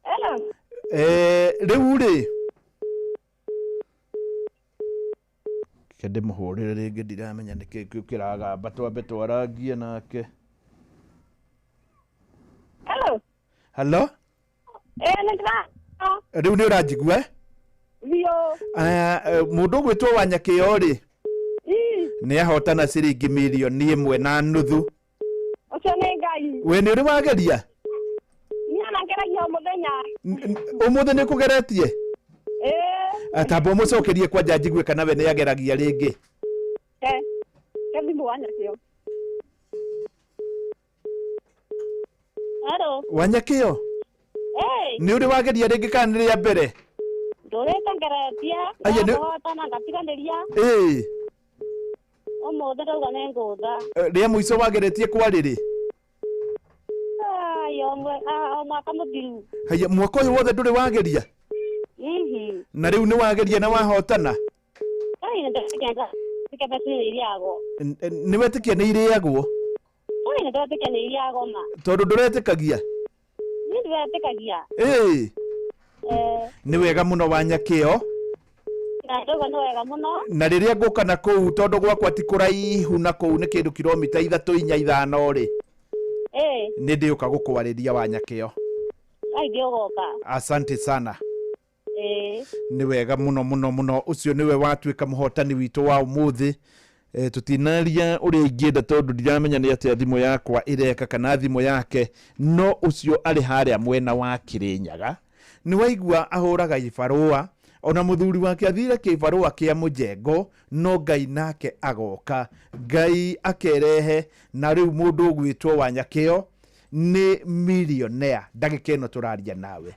Hello. Eh, rĩu rĩ reke ndĩmũhũrĩre rĩngĩ, ndiramenya nĩkĩ kĩu kĩragamba, twambe twarangie nake. Hello. Halo. Eh, nĩ ndĩra. Rĩu nĩ ũranjigua eh? Biũ. Aya, mũndũ ũgwĩtwo Wanyakĩo rĩ Ii, nĩ ahotana ciringi 1.5 mirioni. Ũcio nĩ Ngai. We nĩ ũrĩ wageria? Niĩ ona ngeragia o mũthenya. Ũmũthĩ nĩ kũgeretie? Eh. Tamba ũmũcokerie kwanja njigue kana we nĩ ageragia rĩngĩ. Ke. Ke thimũ Wanyakĩo. Hello. Wanyakĩo, Eh. nĩ ũrĩ wageria rĩngĩ kana nĩ rĩa mbere? Ndũrĩte ngeretie. Aya, Ndahotana ngatiganĩria. Ĩĩ. Ũmũthĩ ndauga nĩ ngũtha. Rĩa mũico wageretie kwarĩrĩ? Ai, o mwaka mũthiru. Haya, mwaka ũyũ wothe ndũrĩ wageria? Mhm. Na rĩu nĩ wageria na wahotana? Ai, nĩ ndetĩkia mbeca nĩ iriagwo. Nĩ wetĩkia nĩ irĩagwo? Ai, nĩ ndetĩkia nĩ iriagwo ma. Tondũ ndũretĩkagia? Niĩ ndiretĩkagia. Ĩĩ. Eh, Nĩ wega mũno Wanyakĩo. na ndauga nĩ wega mũno. Na rĩrĩa ngũka na kũu, tondũ gwakwa ti kũraihu na kũu, nĩ kĩndũ kilomita 3 4 5 rĩ, Eh, nĩ ndĩũka gũkwarĩria Wanyakĩo. ai ndiũgoka. Asante sana. Eh. Nĩ wega mũno mũno mũno. Ũcio nĩwe watuĩka mũhotani witũ wa ũmũthĩ. E, tũtinaria ũrĩa ingĩenda tondũ ndiramenya nĩ atĩa thimũ yakwa ĩreka kana thimũ yake, no ũcio arĩ harĩa mwena wa Kĩrĩnyaga. Nĩ waigua ahũraga ibarũa, ona mũthuri wake athire kĩbarũa kĩa mũjengo, no Ngai nake agoka, Ngai akerehe, na rĩu mũndũ ũgwĩtwo Wanyakĩo nĩ millionaire ndagĩka ĩno tũraria nawe.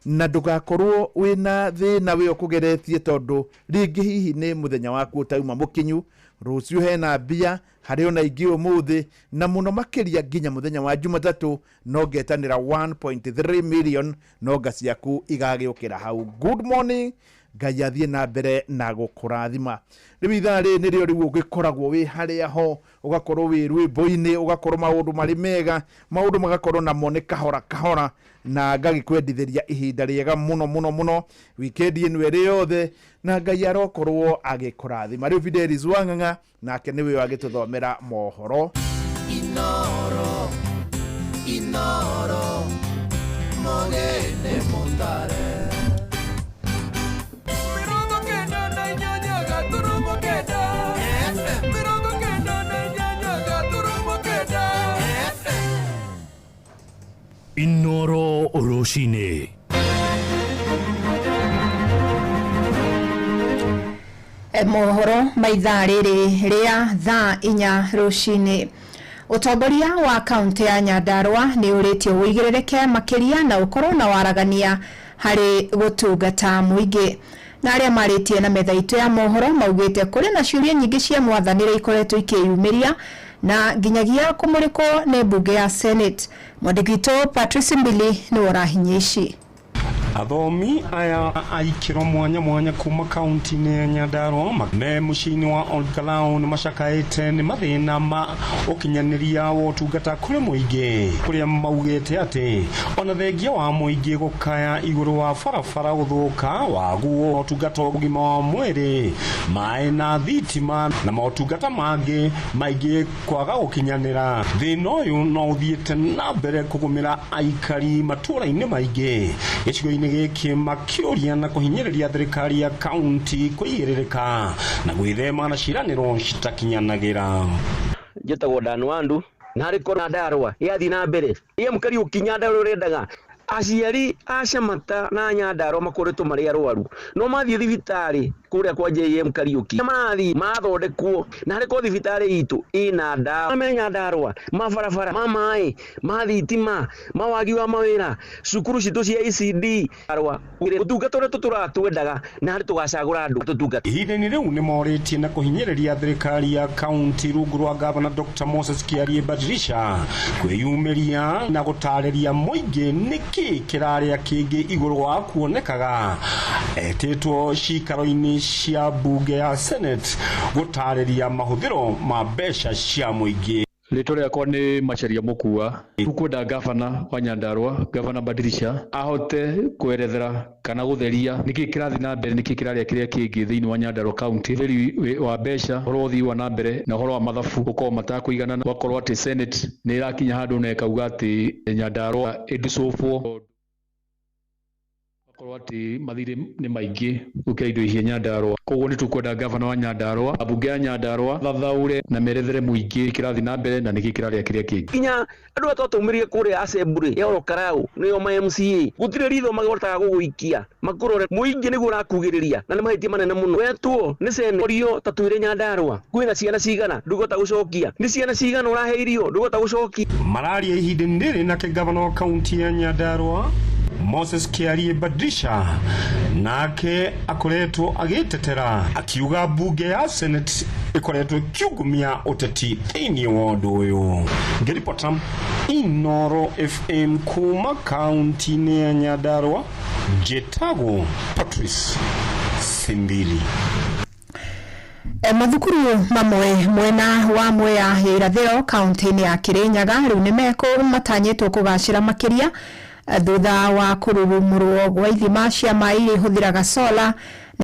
Na ndũgakorwo wĩna thĩna wĩ ũkũgeretie, tondũ rĩngĩ hihi nĩ mũthenya waku ũtauma mũkinyu. Rũciũ hena mbia harĩ ona ingĩ ũmũthĩ, na mũno makĩria nginya mũthenya wa Jumatatũ no ngetanĩra 1.3 million, no nga ciaku igagĩũkĩra hau. Good morning, Ngai athiĩ na mbere na gũkũrathima. Rĩu ithaa rĩrĩ nĩrĩo rĩu ũgĩkoragwo wĩ harĩa ho, ũgakorwo wĩ rwĩmbo-inĩ, ũgakorwo maũndũ marĩ mega, maũndũ magakorwo namo nĩ kahora kahora, na ngagĩkwendithĩria ihinda rĩega mũno mũno mũno wikendi ĩno ĩrĩ yothe, na Ngai arokorwo agĩkũrathima. Rĩu Fidelis Wang'ang'a nake nĩwe agĩtũthomera mohoro. Inoro, Inoro, mogene mutare. 98.9 FM. 98.9 FM. Inoro rũcinĩ. Mohoro ma ithaa rĩrĩ rĩa thaa 4 rũcinĩ. Ũtongoria wa kaunti ya Nyandarua nĩ ũrĩtio ũigĩrĩrĩke makĩria na ũkorwo na waragania harĩ gũtungata mũingĩ. Na arĩa marĩtie na metha itũ ya mohoro maugĩte kũrĩ na ciũria nyingĩ cia mwathanĩre ikoretwo ikĩyumĩria Na nginyagia kũmũrĩkwo nĩ mbunge ya Senate. Mwandĩki witũ Patrice Mbili nĩwe ũrahinyia ici. Athomi aya a ikĩro mwanya mwanya kuma kaunti-inĩ ya Nyandarua me mũciĩ-inĩ wa Olkalau nĩ macakaĩte nĩ mathĩna ma ũkinyanĩria wa ũtungata kũrĩ mũingĩ, kũrĩa maugĩte atĩ ona thengia wa mũingĩ gũkaya igũrũ wa barabara gũthũka, wagu wa ũtungata wa ũgima wa mwĩrĩ, maĩ na thitima na motungata mangĩ maingĩ kwaga gũkinyanĩra. Thĩna ũyũ no ũthiĩte na mbere kũgũmĩra aikari matũũra-inĩ maingĩ gĩcigo-inĩ gĩkĩ, makĩũria na kũhinyĩrĩria thirikari ya kaunti kũigĩrĩrĩka na gwĩthema na ciĩranĩro citakinyanagĩra. Njĩtagwo Dan Wandu na harĩ korwo Nyandarua yathiĩ na mbere ĩ Kariũki, Nyandarua ũrendaga aciari a Camata na Nyandarua makoretwo marĩ arwaru no mathiĩ thibitarĩ kũrĩa kwa JM Kariũki marathiĩ mathondekwo, na harĩ korwo thibitarĩ itũ ĩna ndawa me Nyandarua, ma barabara, ma maĩ, ma thitima, ma wagi wa mawĩra, cukuru citũ cia ECD arwa ũtungata ũrĩa tũtũraga twendaga, na harĩ tũgacagũra andũ tũtungata. Ihinda-inĩ rĩu nĩ morĩtie na kũhinyĩrĩria thirikari ya kaunti rungu rwa gavana Dr. Moses Kiarie Badirisha kwĩyumĩria na gũtarĩria mũingĩ nĩkĩ kĩrarĩa kĩngĩ igũrũ wa kuonekaga etĩtwo cikaro-inĩ cia mbunge ya Senate gũtarĩria mahũthĩro ma mbeca cia mũingĩ. Rĩtwa rĩakwa nĩ Macharia Mũkua. Tukwenda gavana wa Nyandarua, gavana Badirisha, ahote kwerethera kana gũtheria nĩkĩ kĩrathiĩ na mbere, nĩkĩ kĩrarĩa kĩrĩa kĩngĩ thĩinĩ wa Nyandarua County. Ũtheri wa mbeca, ũhoro wa ũthii wa na mbere na ũhoro wa mathabu gũkorwo matakũiganana, gwakorwo atĩ Senate nĩ ĩrakinya handũ na ĩkauga atĩ Nyandarua ĩndicũbwo, akorwo atĩ mathirĩ nĩ maingĩ gũkĩra indo ici Nyandarua. Koguo nĩ tũkwenda gavana wa Nyandarua, ambunge ya Nyandarua thathaũre na merethere mũingĩ kĩrathiĩ na mbere na nĩkĩ kĩrarĩa kĩrĩa kĩngĩ. Nginya andũ arĩa twatũmĩrire kũrĩa assembly ya Olkalau nĩo ma MCA, gũtirĩ ritho mahotaga gũgũikia makũrore mũingĩ nĩguo ũrakugĩrĩria, na nĩ mahĩtia manene mũno. Wetwo nĩ Senate ta twĩre Nyandarua kwĩna ciana cigana ndũgũhota gũcokia, nĩ ciana cigana ũrahe irio ndũgũhota gũcokia. Mararia ihinda-inĩ rĩrĩ nake gavana wa kaunti ya Nyandarua Moses Kiarie Badirisha nake akoretwo agĩtetera akiuga mbunge ya Senate ĩkoretwo ĩkiungumia ũteti thĩinĩ wa ũndũ ũyũ. Ngĩribota Inoro FM kuma kaunti-inĩ ya Nyandarua, njĩtagwo Patrice Simbili. Mathukuru mamwe mwena wa Mwea ya irathĩro kaunti-inĩ ya Kirinyaga rĩu nĩ mekũ matanyĩtwo kũgacĩra makĩria thutha wa kũrurumũrwo gwa ithima cia maĩ iria ihũthĩraga sola.